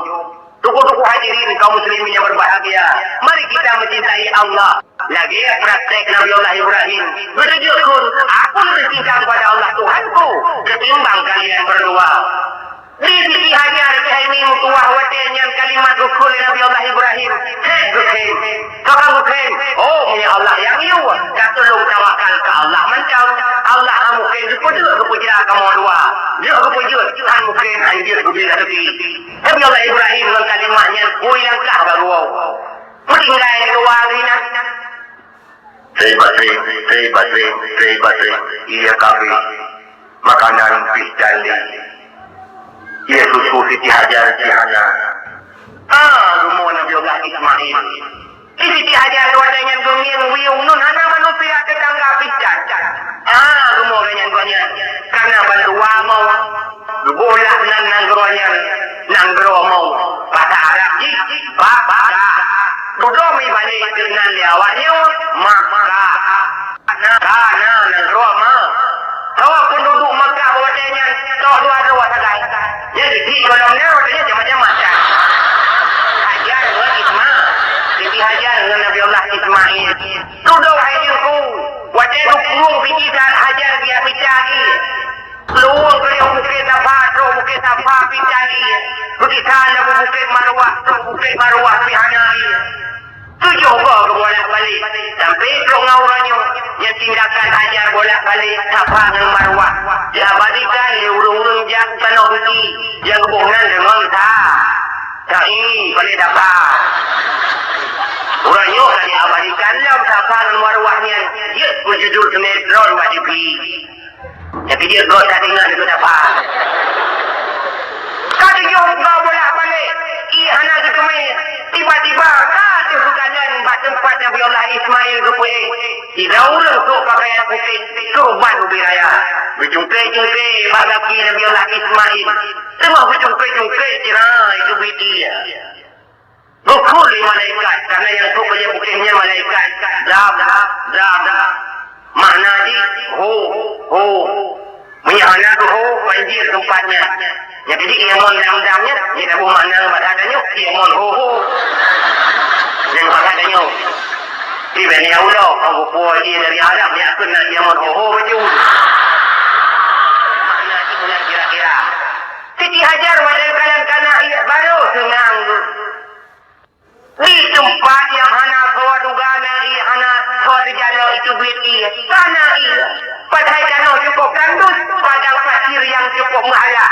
Tokoh-tokoh hadirin kaum muslimin yang berbahagia, mari kita mencintai Allah. Lagèe praktek Nabi Allah Ibrahim, geutunjukkan, "Aku lebih cinta kepada Allah Tuhanku ketimbang kalian berdua." Di Siti Hajar keuhai mi meutuah watèe nyan kalimat geukheun lé Nabi Allah Ibrahim, "Hei geukheun, soe ka geukheun?" "Oh, meunyoe Allah nyang yue, ka tulông tawakal keu Allah mantong. Allah hana mungken geupeudeuh geupeujra kamoe dua. Jeuet geupeujeuet, hana mungken hanjeuet geubri raseuki." Nabi Allah Ibrahim ngon kalimat nyan pui langkah bak geuwoe. Meutinggai di luwa geuh inan. Teuh baseng, teuh baseng, teuh baseng, ie kabeh, makanan pih dan lé. Ie susu Siti Hajar jih hana. Ah, rumoh Nabiullah Ismail. Di Siti Hajar watée nyan geungieng wiyueng, nun hana manusia teutangga pih dan. Ah, rumoh nyan gobnyan. Karena bandua mo. Geuboh lah nan nanggroe nyan, nanggroe mo. Bahasa Arab jih, Bak-, Baka. Dudoe mibalek keunan lé awaknyoe, Makkah. Na, ka na nanggroe ma. Sawa peududuek Makkah bak watée nyan, tok dua droe sagai. Jadi, di golom na watée nyan macam-macam. Hajar ngon Isma-, Siti Hajar ngon Nabiullah Ismail. Dudoe hai Teungku, watée geuplueng Siti Hajar geujak mita ie. Luwueng keudeh Bukét Safa, trok Bukét Safa pih hana ie. Beugisa laju Bukét Marwah, trok Bukét Marwah pih hana ie. Tujoh boh geubolak-balik, sampoe trok ngon uroe nyoe. Nyan tindakan Hajar bolak-balik Safa ngon Marwah. Diabadikan lé ureuëng-ureuëng jak u Tanoh Suci nyang geuboh nan deungon sa-, sa'i, paleng Safa. Uroe nyoe ka diabadikan lom Safa ngon Marwah nyan, jeuet peujujur sinetron bak T V. Nyang keujeuet gob that ingat keu Safa. Ka tujoh goe bolak-balik, ie hana geuteumé. Tiba-tiba ka teuh geukalon bak teumpat Nabiullah Ismail geupeuék. Sidroe ureuëng sôk peukayan putéh, keureubeuen ubit raya. Geucungké-cungké bak gaki Nabiullah Ismail. Teungoh geucungké-cungké, cira itu bit ie. Geukheun lé malaikat, karena nyang trok bajée putéh nyan malaikat. Dam, dam, dam. Makna jih, ho, ho. Meunyoe hana geuho, banjir teumpat nyan. Nyang keuji ie mon dam-dam nyan, jeuet taboh makna bahasa tanyoe, ie mon ho, ho. Nyang bahasa tanyoe. Iban ya Allah, kau geupuwoe ie dari Arab, dia kheun na ie mon ho, ho bacut. Makna jih meunan kira-kira. Siti Hajar watée kalon kana ie, barô seunang geuh. Di teumpat nyang hana soe duga na ie, hana soe teujalok itu bit ie, ka na ie. Padahai tanoh cukôp kandus, padang pasir nyang cukôp meuhala.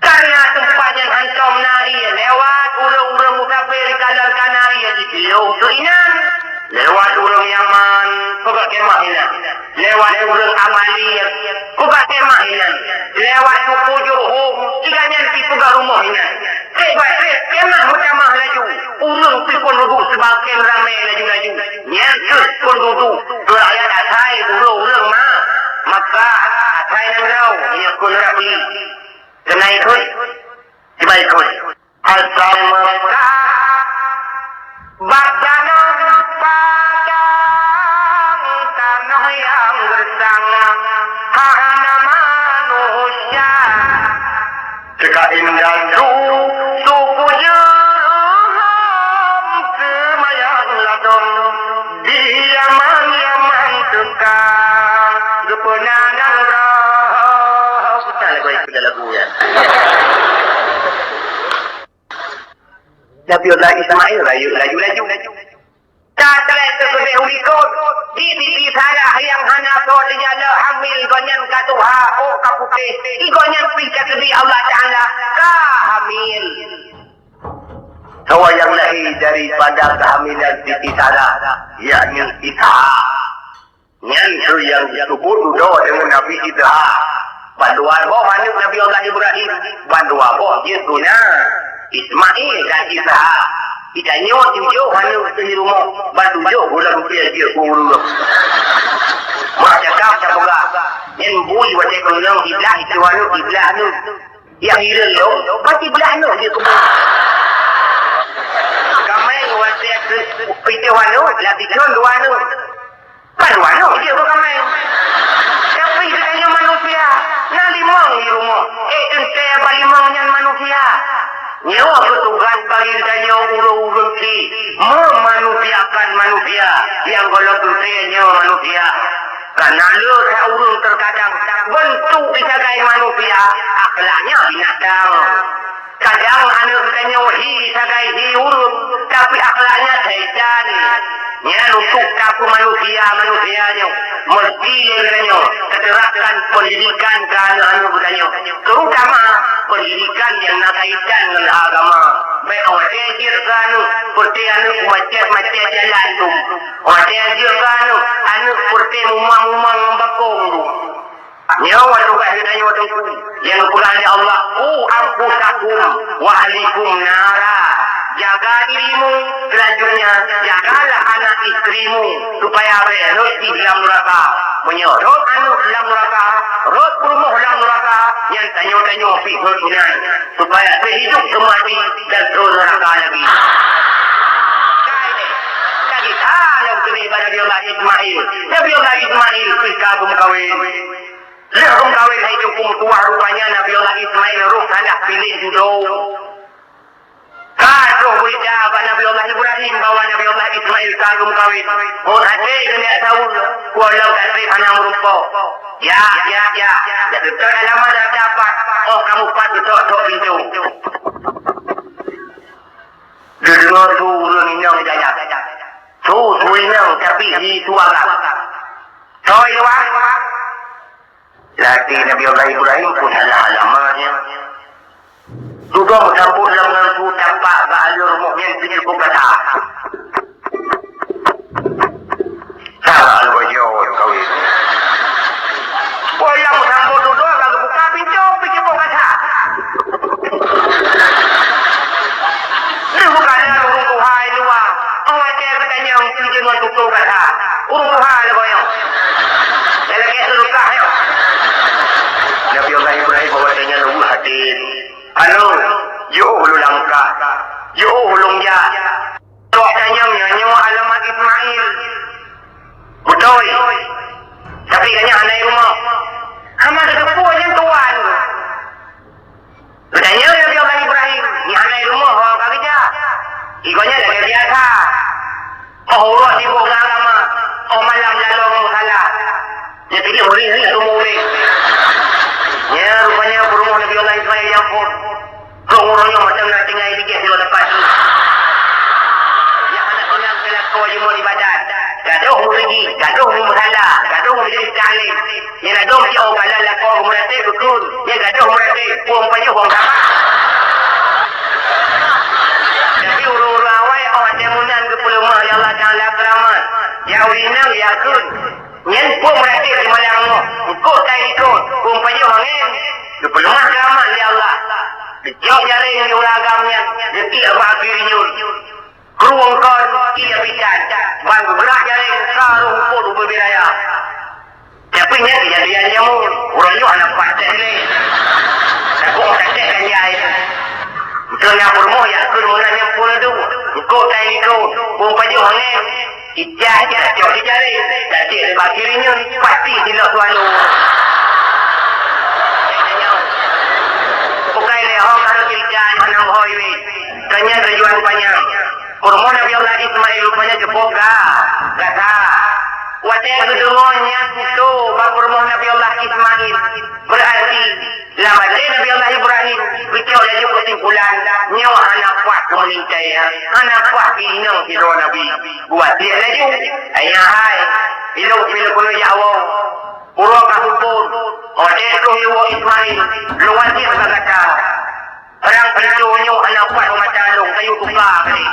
Karena teumpat nyan hántom na ie, lewat ureuëng-ureuëng musafir kalon kana ie, jipiyôh keu inan. Lewat ureuëng Yaman, peugah keumaih inan. Lewat ureuëng Amalia, peugah keumaih inan. Lewat suku Jurhum, sigoe nyan pih peugah rumoh inan. Treb bak treb, keumaih meutamah laju. Ureuëng pih phon duduek seubangkeng ramé laju-laju. Nyan kheueh phon duduek keu rakyat asai ureuëng-ureuëng Ma-, Makkah, asai nanggroe, nyoe kheun Rabbi. Keunan ikot, cuba ikot. Asai Makkah, bak danau padang, tanoh nyang gersang, hana manusia. Teuka indatu suku Jurhum, seumayang ladôm di Yaman, Yaman teuka geupeuna nanggroe. Sudah lagu itu dah lagu ya. Nabiullah Ismail rayeuk laju-laju. Ka treb teukeubeh u likot, di Siti Sarah nyang hana soe teujalok hamil, gobnyan ka tuha, ôk ka putéh, di gobnyan pih ka geubri Allah Taala ka hamil. Soe nyang lahé daripada keuhamilan Siti Sarah, yakni Ishak. Nyan kheueh nyang geuseubut dudoe deungon Nabi Ishak. Bandua boh aneuk Nabi Allah Ibrahim, bandua boh jeuet geuh na, Ismail dan Ishak. Di tanyoe tujoh aneuk teuh di rumoh, ban tujoh buleuen rupiah jeuet keu ureueng. Mak cakap tapeugah, nyan bui watée keunong siblah itu aneuk, siblah aneuk. Nyang hireuen lom, ban siblah aneuk jeuet keu bui. Kaméng watée keu piôh aneuk, lam sikrôn dua aneuk. Baru aneuk jeuet keu kaméng. Tapi geutanyoe manusia, na limong di rumoh. Eh, teuntée bak limong nyan manusia. Nyoe keuh tugaih bagi geutanyoe ureueng-ureueng kri, meumanusiakan manusia nyang gohlom teuntée nyoe manusia. Kana le that ureueng teukadang beuntuk sagai manusia, akhlaknya binatang. Kadang aneuk geutanyoe hi sagai hi ureueng, tapi akhlaknya syaitan. Nyan untuk tapeumanusia manusia nyoe, meusti lé geutanyoe taterapkan pendidikan keu aneuk-aneuk geutanyoe, terutama pendidikan nyang na kaitan ngon agama. Bèk watèe jeuet keu aneuk, peureté aneuk macet-macet jalan dum. Watèe jeuet keu aneuk, aneuk peureté mumang-mumang ngon bakong dum. Nyoe watèe geutanyoe teungku, nyang geupeugah lé Allah, "Qu anfusakum wa ahlikum nara." Jaga dirimu, selanjutnya jagalah anak istrimu, supaya bèk rhot jih lam neuraka. Meunyoe rhot aneuk lam neuraka, rhot peurumoh lam neuraka, nyan tanyoe-tanyoe pih rhot meunan. Supaya teuhidup seumati dan troh neuraka lagi. Kai deh, ka gisa lom keuneuk bak Nabi Allah Ismail. Nabi Allah Ismail pih ka geumeukawen. Lheueh geumeukawen hai teungku meutuwah, rupanya Nabi Allah Ismail roh salah piléh judoe. Ka troh beurita bak Nabi Allah Ibrahim bahwa Nabi Allah Ismail ka geumeukawen. Phôn até keuneuk saweue, kuah lom ka trép hana meurumpok. Ya, ya, ya, ya, teutot alamat rata pat, 'oh kamoe pat teutot-tot pintoe. Geudeungoe su ureueng inong jalan. Su, su inong, tapi di suara. Soe luwa? Lati Nabi Allah Ibrahim pun salah alamat nyan. Dudoe meusambot lom ngon su tampak bak aleue rumoh nyan pih cukôp gata. Salah lôn boh jaweueb kawin. Boh nyang meusambot dudoe ka geubuka pintoe pih cukôp gata. Lheueh buka aleue ureueng tuha luwa. 'Oh watèe geutanyong, tujoh ngon tutoe gata. Ureueng tuha lé boh nyoe. Nyang lagèe seudeukah nyoe. Nabi Allah Ibrahim bak watèe nyan lôn weueh até. Halo, jiôh lôn langkah. Jiôh lôn jak. Trok tanyong nyoe, nyoe alamat Ismail. Beutôi. Tapi gobnyan hana i rumoh. Hana geuteupeue nyan tuan. Geutanyong Nabi Allah Ibrahim, "Nyan hana i rumoh ho ka geujak?" Igoe nyan lagèe biasa. 'Oh uroe sibôk ngon agama, 'oh malam laloe ngon musala. Nyan pih meuri-ri rumoh ureueng. Nyan rupanya peurumoh Nabi Allah Ismail nyang phôn. Keu uroe nyoe mantong na tinggai ligeh sidroe teumpat jih. Nyang hana keunong keu lakoe jeuet ibadat. Gadôh meuseuti, gadôh musala, gadôh majelis taklim. Nyang gadôh siôh galak lakoe geumeuratéb bukon, nyang gadôh meuratéb, phôn pajoh bang sapat. Tapi ureueng-ureueng awai 'oh watèe meunan geupeuleumah lé Allah Taala keuramat. Ya ureueng inong, ya kheun. Nyan phôn meuratéb di malam nyoe, eungkôt tai likôt, phôn pajoh angèn. Geupeuleumah keuramat lé Allah. Geucok jaréng di ulah agam nyan, geutiek bak api rinyueng. Krueng kon, ié bisan, ban geugrak jaréng ka rôh eupôt ubé-bé raya. Tapi nyan keujadian jameun, uroe nyoe hana pat teuh lé. Takot teuh kan jai. Beutôi na peurumoh jak kheun meunan nyang phôn adu. Eungkôt tai likôt, phôn pajoh angèn. Ijak, ijak cok di jaréng, ijak cek di bak kiri nyoe, pasti silop tuan. Bukai lé ho karo cerita nyang hoi weh. Kanya tujuan panyang. Peurumoh Nabi Allah Ismail rupanya jebok ga, gata. Watèe geudeungoe nyan tu bak peurumoh Nabi Allah Ismail, berarti lam até Nabi Allah Ibrahim geucok laju keusimpulan, nyoe hana paih keu meulintèe, hana paih keu inong sidroe nabi. Geuwasiet laju, "Ayah hai, ilôn pih lôn keuneuk jak woe. Uroe ka seupôt, watèe troh iwoe Ismail, lôn wasiet bak gata. Rang pintoe nyoe hana paih mata lôn, kayue tuka kali."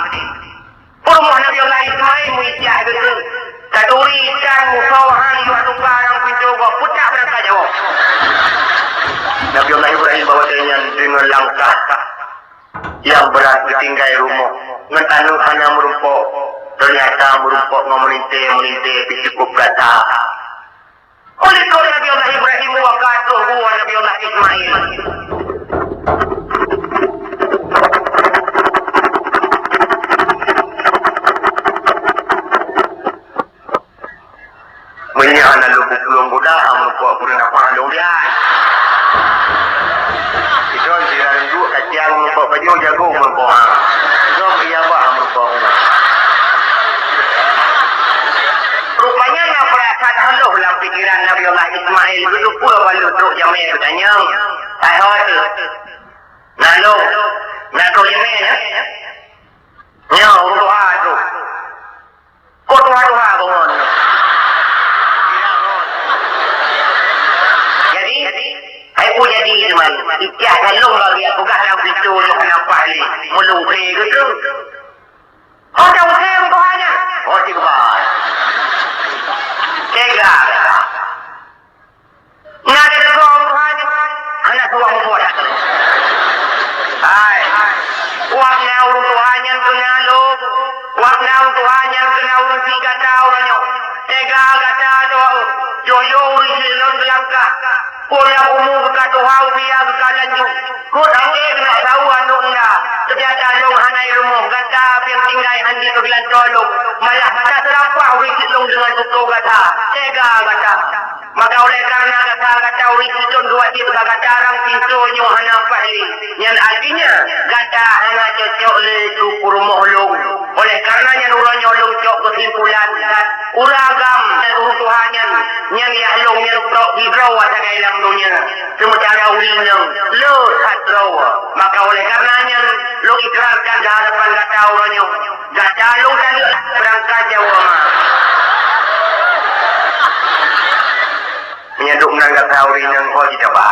Peurumoh Nabi Allah Ismail meuijak geuh. Taturi ikan musoh han yuah tuka rang pintoe gob, peutak beurangkat jaweueb. Nabi Allah Ibrahim bak watèe nyan deungon langkah nyang brat geutinggai rumoh, ngon aneuk hana meurumpok, teunyata meurumpok ngon meulintèe-meulintèe pih cukôp gata. Ulikot Nabi Allah Ibrahim waka troh buwa Nabi Allah Ismail. Meunyoe hana lôn peuplueng guda, ha meurumpok peue na pah lôn bian. Sidroe sira duek kacang meurumpok, pajoh jagong meurumpok, ha. Sidroe peuiabah meurumpok. Rupanya na peurasaan haloh lam pikeran Nabi Allah Ismail, geuteupeue bak lôn trok jamé geutanyong. Hai ho teuh. Na lôn, na trok jamé, ya? Nyoe, ureueng tuha trok. Kok tuha-tuha bangon? Jadi, hai peue jadi teuma? Ijak galong lagèe peugah lam pintoe nyoe hana paih lé. Meulungkhe Tega gata. Na teuka ureuëng tuha nyan, hana suah muphom that. Hai, wak na ureuëng tuha nyan keu na lôn, wak na ureuëng tuha nyan keu na ureuëng syiek gata uroe nyoe. Tega gata droe, yoh-yoh ureuëng syiek lôn geulangkah. Ulôn umu ka tuha, usia ka lanjut. Kut até keuneuk saweue aneuëk muda, teubiasa lôn hana i rumoh, gata pieng tinggai hana di keugeulantô lôn, malah gata seurampah ureuëng cit lôn deungon tutoe gata, tega gata. Maka oleh karena gata, gata ureuëng cit lôn dua cit, gata rang pintoe nyoe hana paih lé. Nyan artinya, gata hana cocok lé keu peurumoh lôn. Oleh karena nyan uroe nyoe lôn cok keusimpulan, ureuëng agam dan ureuëng tuha nyan, nyan yah lôn nyan trok sidroe sagai lam donya. Sementara ureuëng inong le that droe. Maka oleh karena nyan, lôn ikrarkan di hadapan gata uroe nyoe, gata lôn taleuek beurangkat Jawa ma. Meunyoe duek meunan gata ureuëng inong ho jitaba.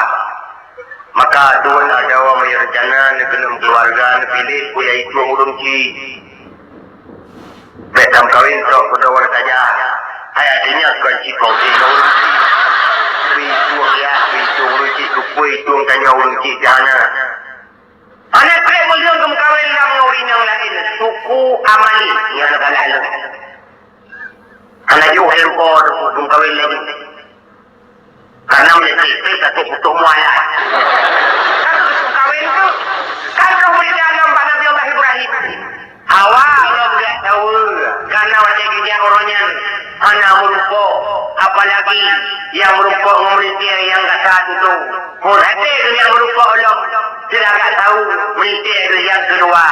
Maka dua na Jawa meunyoe reuncana neukeunong keuluwarga neupiléh, peue yaitu ureuëng cit. Bék tameukawen trok keu droe saja. Hai artinya kon cit kongsi ngon ureuëng cit. Bri tueng yah, bri tueng ureuëng cit, keupeue tueng tanyoe ureuëng cit di hana. Hana treb meuleueng geumeukawen lam ngon ureuëng inong laén, suku Amali nyang salah lôn. Hana jiôh lé po geumeukawen lé. Karena meunyoe pih-pih takot putôh muai. Kan kawin tu, kan roh murid Adam bak Nabi Allah Ibrahim. Hawa Allah gak tahu, karena watèe geujak uroe nyan hana meurumpok, apalagi nyang meurumpok ngon meulintèe nyang gata tutoe. Phon até geujak meurumpok lom, sira gak tahu meulintèe geuh nyang keudua.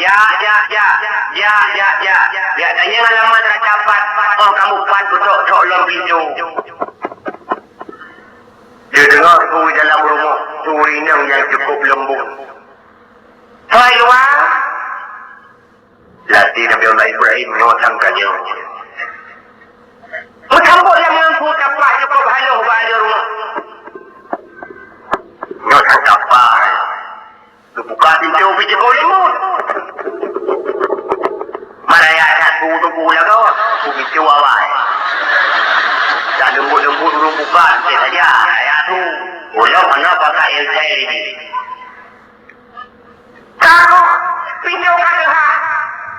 Jak, jak, jak, jak, jak, jak. Jak tanyong alamat rata pat, oh kamoe pat peutok-tok lom pintoe. Teudeungoe su dalam rumoh, su ureueng inong nyang cukup leumbot. Hai luwa, lati Nabi Allah Ibrahim nyoe sang ka nyoe. Meusambot lam ngon su tapak cukup haloh bak ateueh rumoh. Nyoe sang tapak. Geubuka pintoe pih cukôp leumbot. Maraya that bu teungku lagoe, bu pintoe awai. Dak leumbot-leumbot ureueng buka, entah saja, raya tu. Ulôn hana pakai ilkai lé jih. Ka pintoe ka teuhah,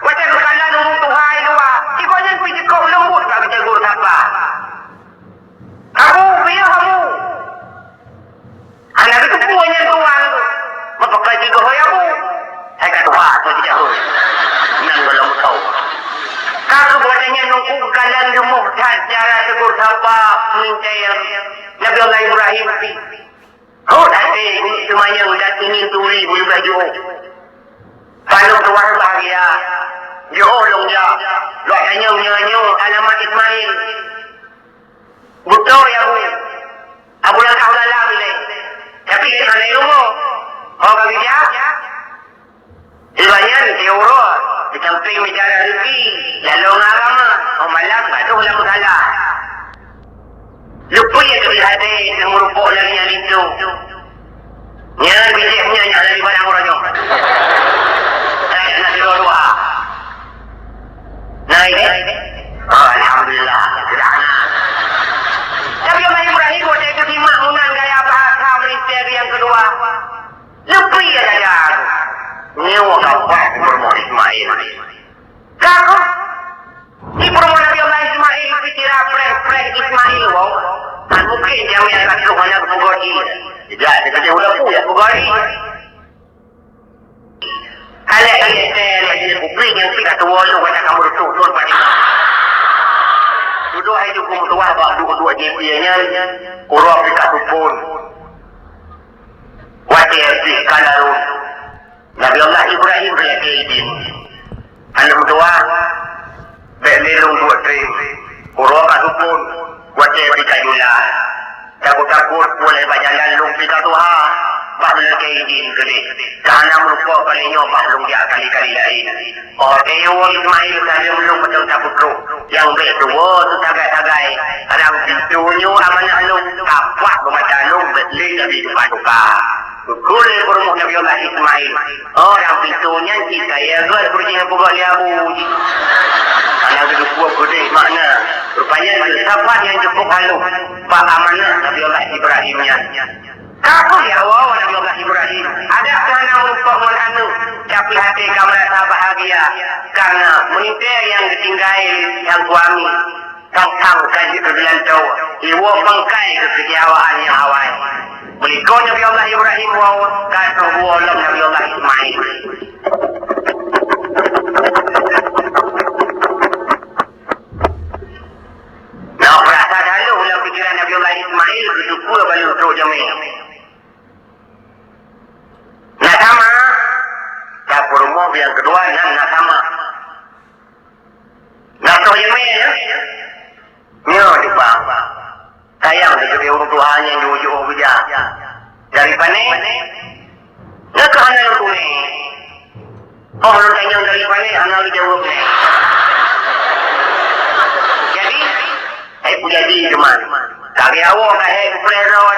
watèe geukalon ureueng tuha i luwa, sigoe nyan pih cukôp leumbot ka geutegur sapa. Abu, piôh Abu. Hana geuteupeue nyan tuan tu. Meupeugah jigoe hôi Abu. Hai ka tuha, soe jijak hôi. Nyan gohlom tho. Ka geubuet nyan nungku geukalon rumoh that cara tegur sapa meulintèe Nabi Allah Ibrahim pih. Hot até geuteumanyong dan ingin turi beuleubeh jiôh. Paneuk tuan bahagia. Jiôh lôn jak. Lôn tanyong nyoe-nyoe alamat Ismail. Beutôi, Abu. Abu langkah u dalam ilèe. Tapi keu hana ileumu. Ho ka geujak? Sibak nyan, tiep uroe, di sampéng meucara rezeki, jalô ngon agama, ho malam gadoh lam musala. Leupie keu hati nyang meurumpok lagèe nyan linto. Nyan bijéh nyan nyang lari barang uroe nyoe. Eh, na sidroe dua. Nah, ini. Oh, alhamdulillah. Sudah. Tapi Nabi Ibrahim, watèe geusimak meunan gaya bahasa meulintèe nyang keudua. Leupie saja. Nyoe ka paih peurumoh Ismail. Ka keuh? Di peurumoh Nabi Allah Ismail, pih sira preh-preh Ismail, wow. Kan mungkin jamé anak tu hana geupeugah jih. Tidak, dia kata, "Udah pun, ya, peugah jih." Alek, alek, teh, alek, dia bukri yang tidak tua lu, kata kamu tu, tu, padi. Duduk hai jukung tua, bak duduk-duduk je, dia nyan, kurang dekat dukun. Watèe jih ka larôn, Nabi Allah Ibrahim geulakèe idin. Aneuk meutuah, bèk lé lôn buet trém. Uroe ka sukon, watèe pih ka jula. Takot-takot, ulèe bak jalan lôn pih ka tuha. Bah lôn lakèe idin keudéh. Ka hana meurumpok kali nyoe bah lôn jak kali-kali laén. Oh, teuh Ismail ka lheueh lôn mantong tapeutrok. Nyang bèk tuwoe teuh sagai-sagai. Rang pintoe nyoe amanah lôn, kapak beumata lôn bèk lé tabi tuka-tuka. Beukôi lé peurumoh Nabi Allah Ismail. Oh, rang pintoe nyan cit kayèe gèt beureuji nyang peugah lé Abu jih. Hana geuteupeue peudeh makna. Rupanya geuleuh Sapat nyang cukup halôh bak amanah Nabi Allah Ibrahim nyan. Ka peue nyang awai Nabi Allah Ibrahim? Adak ka hana meurumpok ngon aneuk, tapi até ka meurasa bahagia kareuna meunitée nyang geutinggai sang suami. Sang-sang ka jeuet keu geulantoe, iwoe pangkai keu keuceewaan nyang awai. Meulikot Nabi Allah Ibrahim woe, ka troh woe lom Nabi Allah Ismail. Na peurasa taloh lam pikiran Nabi Allah Ismail keu teupeue baloe trok jamé. Na sama, ka peurumoh nyang keudua nyan na sama. Na troh jamé, ya? Nyoe cuba. Sayang teukeudi ureuëng tuha nyang jiôh-jiôh beujah. Dari pané? Nyoe keuh hana lôn tuléh. Oh, lôn tanyong dari pané, hana lôn jaweueb nyoe. Jadi, hai peujadi teuma. Lagée awak ka hai geupreh droe,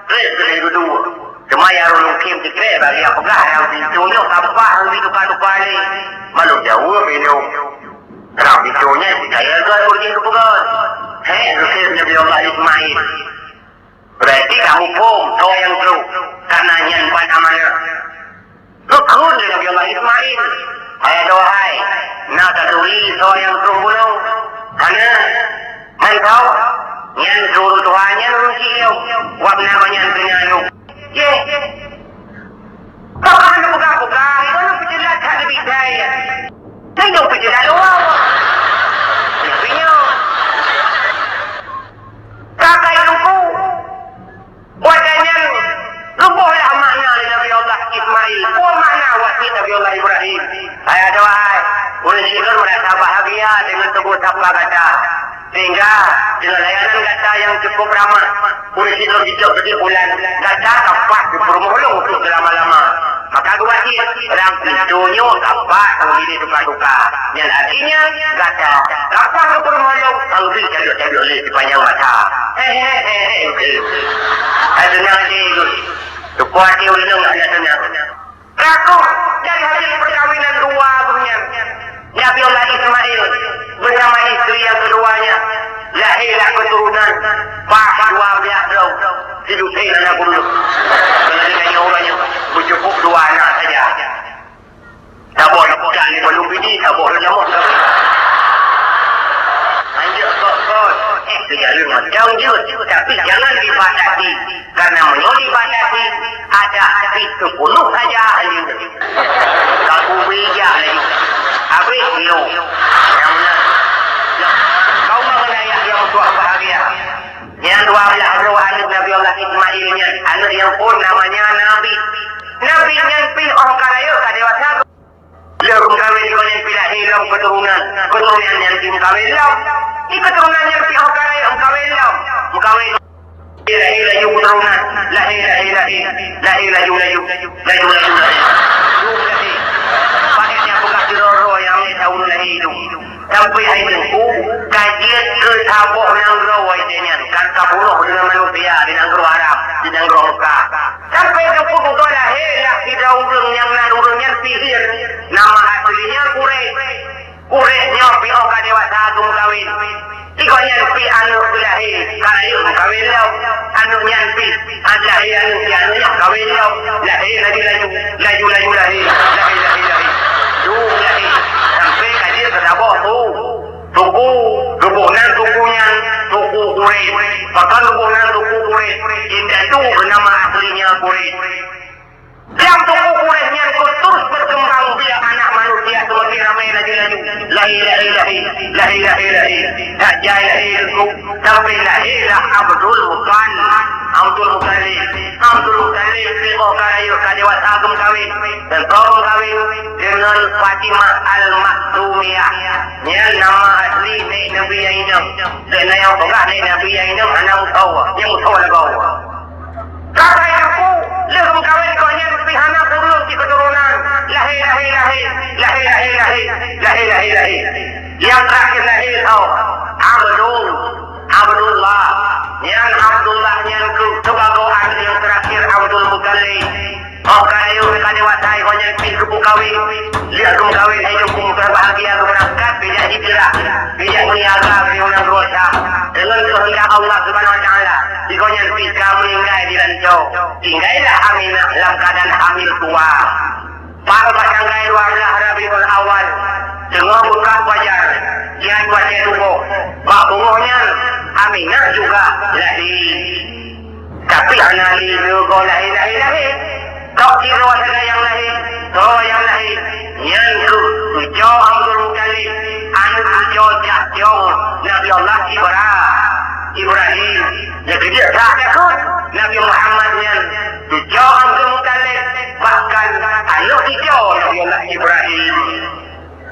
treb keuneuk geuduek. Teuma ya ureuëng lungkém teukrek bagi ya peugah ya pintoe nyoe gampang dituka-tuka lé. Malum jaweueb ilong. Rab pintoe nyan kaya geuh ureuëng geupeugah. Hé, Yusuf Nabi Allah Ismail. Berarti kamu phom soe nyang trok. Karena nyan ban amanah. Geukheun lé Nabi Allah Ismail. Hai adoe hai, na taturi soe nyang trok bunoe. Hana. Mantong, nyan ureuëng tuha nyan ureuëng ciek. Wab nama nyan teungoh. Yeh. Kok hana peugah-peugah, hana peujeulaih that leubeh jai. Hana peujeulaih awak. Tapi nyoe. Ka kai lugu. Watée nyan, luboh lah makna lé Nabi Allah Ismail. Peue makna wasiet Nabi Allah Ibrahim? Hai adoe hai, ulôn sidroe meurasa bahagia deungon tuboh sapa gata. Sehingga deungon layanan gata nyang cukup ramah, ulôn sidroe jicok keusimpulan, gata ka paih keu peurumoh lôn untuk seulama-lama. Maka geuwasiet, lam pintoe nyoe ka paih sang binéh tuka-tuka. Nyan artinya, gata ka paih keu peurumoh lôn, ka leubeh tabiyok-tabiyok lé sipanyang masa. He, he, he, he, he. Hai teunang lé, tupeue até ulôn hana teunang. Ragoe dari hasil perkawinan dua geuh nyan, Nabi Allah Ismail bersama istri yang keduanya lahirlah keturunan paih dua belas droe, sidroe aneuk geuh. Kalau ditanya orang yang bercukup dua anak saja. Saboh ikan di balum bini, saboh lam lamoh. Anjak kok-kok. Eh, kejalan macam je. Tapi jangan dibatasi. Karena meunyoe dibatasi, ada hadis sepuluh saja ahli. Kaku bijak lagi. Habis lo. Yang benar. Kau mengenai yang tuan bahagia. Nyan dua belas droe aneuk Nabi Allah Ismail nyan. Aneuk nyang phon namanya Nabi. Nabi nyan pih óh ka rayeuk ka dewasa. Lheueh meukawen ngon nyang pih lahé lom keuturonan. Keuturonan nyan pih meukawen lom. Di keuturonan nyan pih óh ka rayeuk meukawen lom. Meukawen. Lahé laju keuturonan. Lahé, lahé, lahé. Lahé laju, laju. Laju, laju, lahé. Dum lahé. Pakai nyang peugah sidroe-droe nyang lhèe tahun lahé dum. Sampoe hai Teungku, ka jeuet keu saboh nanggroe watèe nyan, ka, ka bunoh deungon manusia di nanggroe Arab, di nanggroe Mekah. Sampoe Teungku tutoe lahé lah sidroe ureueng nyang nan ureueng nyan pih Quraish. Nama aslinya Quraish. Quraish nyoe pih óh ka dewasa geumeukawen. Di gobnyan pih aneuk geulahé, ka rayeuk meukawen lom. Aneuk nyan pih, an lahé aneuk, di aneuk nyan kawen lom. Lahé laju-laju, laju-laju lahé, lahé, lahé, lahé. Dum lahé. Sampoe ka jeuet keu saboh tu. Suku, suku nan suku nyan, suku Quraisy. Pakon suku nan suku Quraisy? Indatu nama aslinya Quraisy. Lam suku Quraisy nyan keuh terus berkembang biak anak manusia semakin ramai laju-laju. Lahé, lahé, lahé. Lahé, lahé, lahé. Dak jai lahé teungku. Sampai lahé lah Abdul Muttalib. Abdul Muttalib. Abdul Muttalib nyoe ka rayeuk ka dewasa geumeukawen. Dan geumeukawen dengan Fatimah Al-Makhzumiyah. Nyan nama asli nek Nabi nyang inong. Dan nyang peugah nek Nabi nyang inong hana meusawa. Nyang meusawa lagoe. Sabai teungku, lheueh meukawen gobnyan pih hana kureueng di keuturonan. Lahé, lahé, lahé. Lahé, lahé, lahé. Lahé, lahé, lahé. Nyang terakhir lahé tho Abdul, Abdullah. Nyan Abdullah nyan keuh sibagoe aneuk nyang terakhir Abdul Muttalib. Óh ka rayeuk ka dewasa, Pih geupeukawen, lheueh geumeukawen hai Teungku, meubahagia geubeurangkat, bijak hijrah, bijak meuniaga keu ureueng Syam. Deungon keuheundak Allah Subhanahu wa Taala, sigoe nyan pih ka meuninggai di lancô. Tinggailah Aminah lam keuadaan hamil tuha. Pat bak tanggai dua belas Rabiul Awal, teungoh beukah fajar, nyan watèe tuboh. Bak beungoh nyan, Aminah juga lahé. Tapi hana lé neugoe lahé-lahé-lahé. Tok sidroe sagai nyang lahé, droe nyang lahé, nyan keuh cuco Abdul Muthalib, aneuk cuco jak cong Nabi Allah Ibra-, Ibrahim. Nyang keujeuet that takheun, Nabi Muhammad nyan cuco Abdul Muthalib, bahkan aneuk cuco Nabi Allah Ibrahim.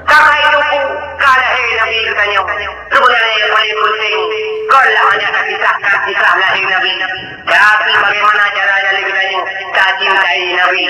Ka hai Teungku, ka lahé Nabi geutanyoe. Seubeunarnya nyang paleng peunteng kon lam hana takisahkan kisah lahé Nabi, tapi bagaimana cara lahé geutanyoe tacintai Nabi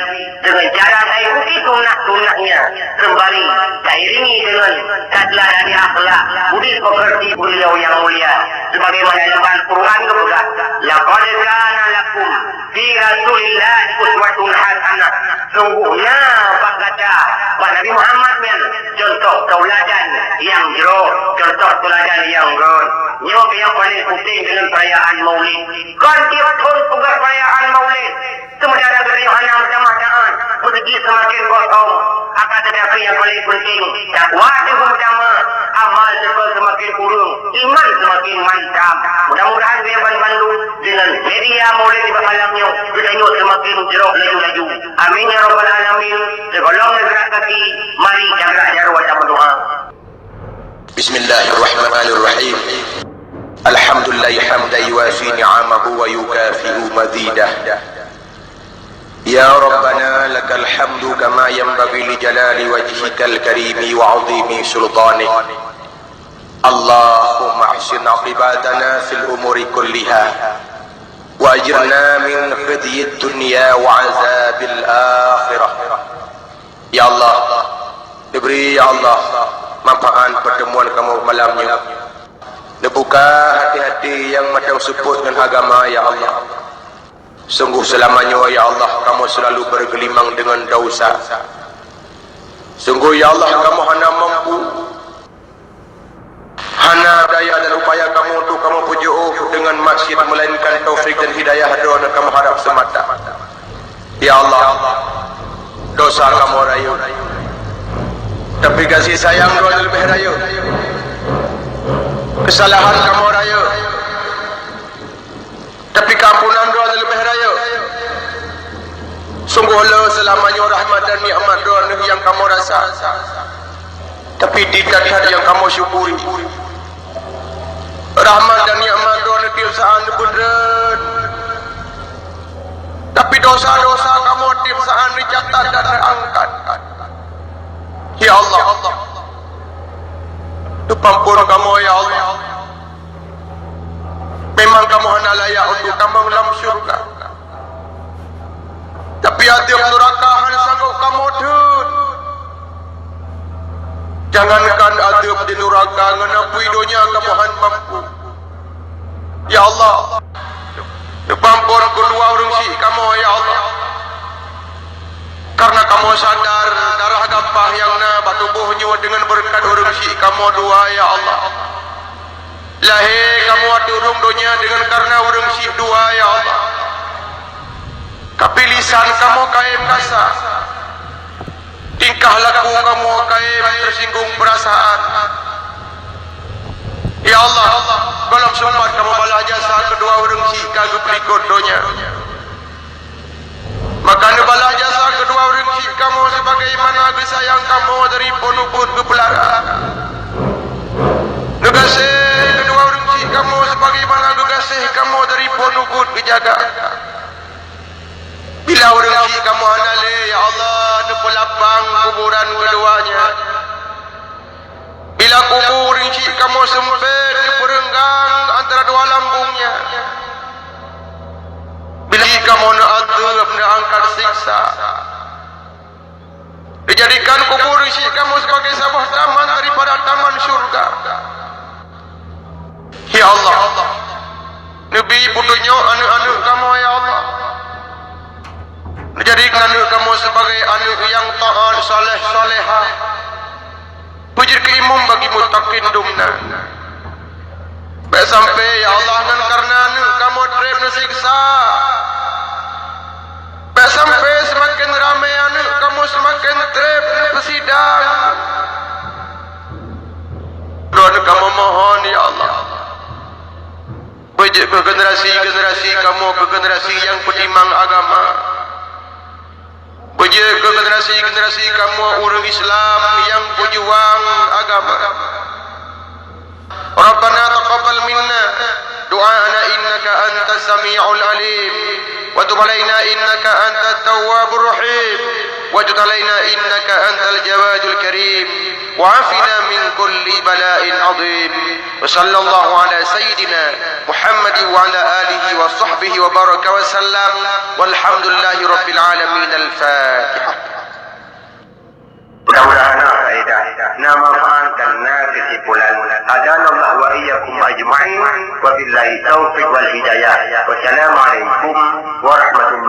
deungon cara taikuti sunnah-sunnahnya, seumbari tairingi deungon tateuladani akhlak budi pekerti beliau nyang mulia. Sebagaimana lam Quran geupeugah, "Laqad kana lakum fi Rasulillahi uswatun hasanah." Sungguhnya bak gata, bak Nabi Muhammad nyan, cuntoh teuladan nyang jroh, cuntoh teuladan nyang rhot. Nyoe nyang paleng peunteng deungon peurayaan Maulid. Kon tiep thon peugah peurayaan Maulid, seumeuntara geutanyoe hana meutamah taát, meuseuti seumaken kosong. Akan teutapi nyang paleng peunteng, takwa teuh utama, amal teuh seumaken kureueng, iman seumaken mantap. Mudah-mudahan geutanyoe banmandum deungon media Maulid nibak malam nyoe, geutanyoe seumaken jroh laju-laju. Amin ya rabbal alamin. Sigohlom neugrak kaki, mari tagrak jaroe tameudoa. Bismillahirrahmanirrahim. Alhamdulillahi hamdan yuwafi ni'amahu wa yukafi'u mazidah. Ya Rabbana lakal hamdu kama yanbaghi li jalali wajhikal karimi wa 'azimi sultanik. Allahumma ahsin aqibatana fil umuri kulliha wa ajirna min khizyid dunya wa azabil akhirah. Ya Allah, neubri, ya Allah, manfaat pertemuan kamoe malam nyoe. Neubuka hati-hati nyang mantong seupôt ngon agama, ya Allah. Sungguh seulama nyoe, ya Allah, kamoe seulalu beugeulimang deungon desya. Sungguh, ya Allah, kamoe hana mampu, hana daya dan upaya kamoe untuk kamoe peujiôh deungon maksiat, melainkan taufik dan hidayah Droeneuh kamoe harap seumata. Ya Allah, desya kamoe rayeuk, tapi gaséh sayang Droeneuh leubeh rayeuk. Keusalahan kamoe rayeuk, tapi keuampunan Droeneuh leubeh rayeuk. Sungguh le seulama nyoe rahmat dan nikmat Droeneuh nyang kamoe rasa, tapi di that-that nyang kamoe syukuri. Rahmat dan nikmat Droeneuh tiep saát neubeudreun, tapi desya-desya kamoe tiep saát neucatat dan neuangkat. Ya Allah, neupeuampôn kamoe, ya Allah. Memang kamoe hana layak untuk tamong lam syeuruga, tapi azeub nuraka hana sanggob kamoe thon. Jangankan azeub di nuraka, ngon apui donya kamoe hana mampu. Ya Allah, neupeuampôn keudua ureueng syik kamoe, ya Allah. Karena kamoe sadar darah gampah nyang na bak tuboh nyoe deungon beureukat ureueng syik kamoe dua, ya Allah. Lahé kamoe ateueh rhueng donya deungon kareuna ureueng syik dua, ya Allah. Tapi lisan kamoe kayém kasa. Tingkah laku kamoe kayém teusinggung peurasaan. Ya Allah, gohlom seumpat kamoe balaih jasa keudua ureueng syik ka geupeulikot donya. Maka neubalaih jasa keudua ureueng syik kamoe sebagaimana geusayang kamoe dari po neubeuet geupeulara. Neugaséh keudua ureueng syik kamoe sebagaimana geugaséh kamoe dari po neubeuet geujaga. Bila ureueng syik kamoe hana lé, ya Allah, neupeulapang kuburan keuduanya. Bila kubu ureueng syik kamoe seumpét, neupeureunggang antara dua lambungnya. Bila kamoe neuazeub, neuangkat siksa, neujadikan kubu ureueng syik kamoe sibagai saboh taman daripada taman syeuruga. Ya Allah, neubi peutunyok aneuk-aneuk kamoe, ya Allah. Jadikan aneuk kamoe sebagai aneuk nyang taat, saleh, salehah. Beujeuet keu imum bagi muttaqin dum na. Bék sampai, ya Allah, ngon kareuna aneuk kamoe treb neusiksa. Bék sampai seumaken ramé aneuk kamoe seumaken treb neupeusidang. Droeneuh kamoe mohon, ya Allah. Beujeuet keu generasi-generasi kamoe keu generasi nyang peutimang agama. Beujeuet keu generasi-generasi kamoe ureuëng Islam nyang peujuang agama. Rabbana taqabbal minna du'aana innaka antas sami'ul alim, wa tub alaina innaka antat tawwabur rahim, wa tub alaina innaka antal jawadul karim, wa afina min kulli bala'in azim. Wa sallallahu ala sayyidina Muhammadin wa ala alihi wa sahbihi wa baraka wa sallam. Walhamdulillahi rabbil alamin. Al-Fatihah. Mudah-mudahan na faedah, na manfaat dan na kesimpulan. Hadanallahu wa iyyakum ajma'in. Wabillahi taufiq wal hidayah. Wassalamualaikum warahmatullahi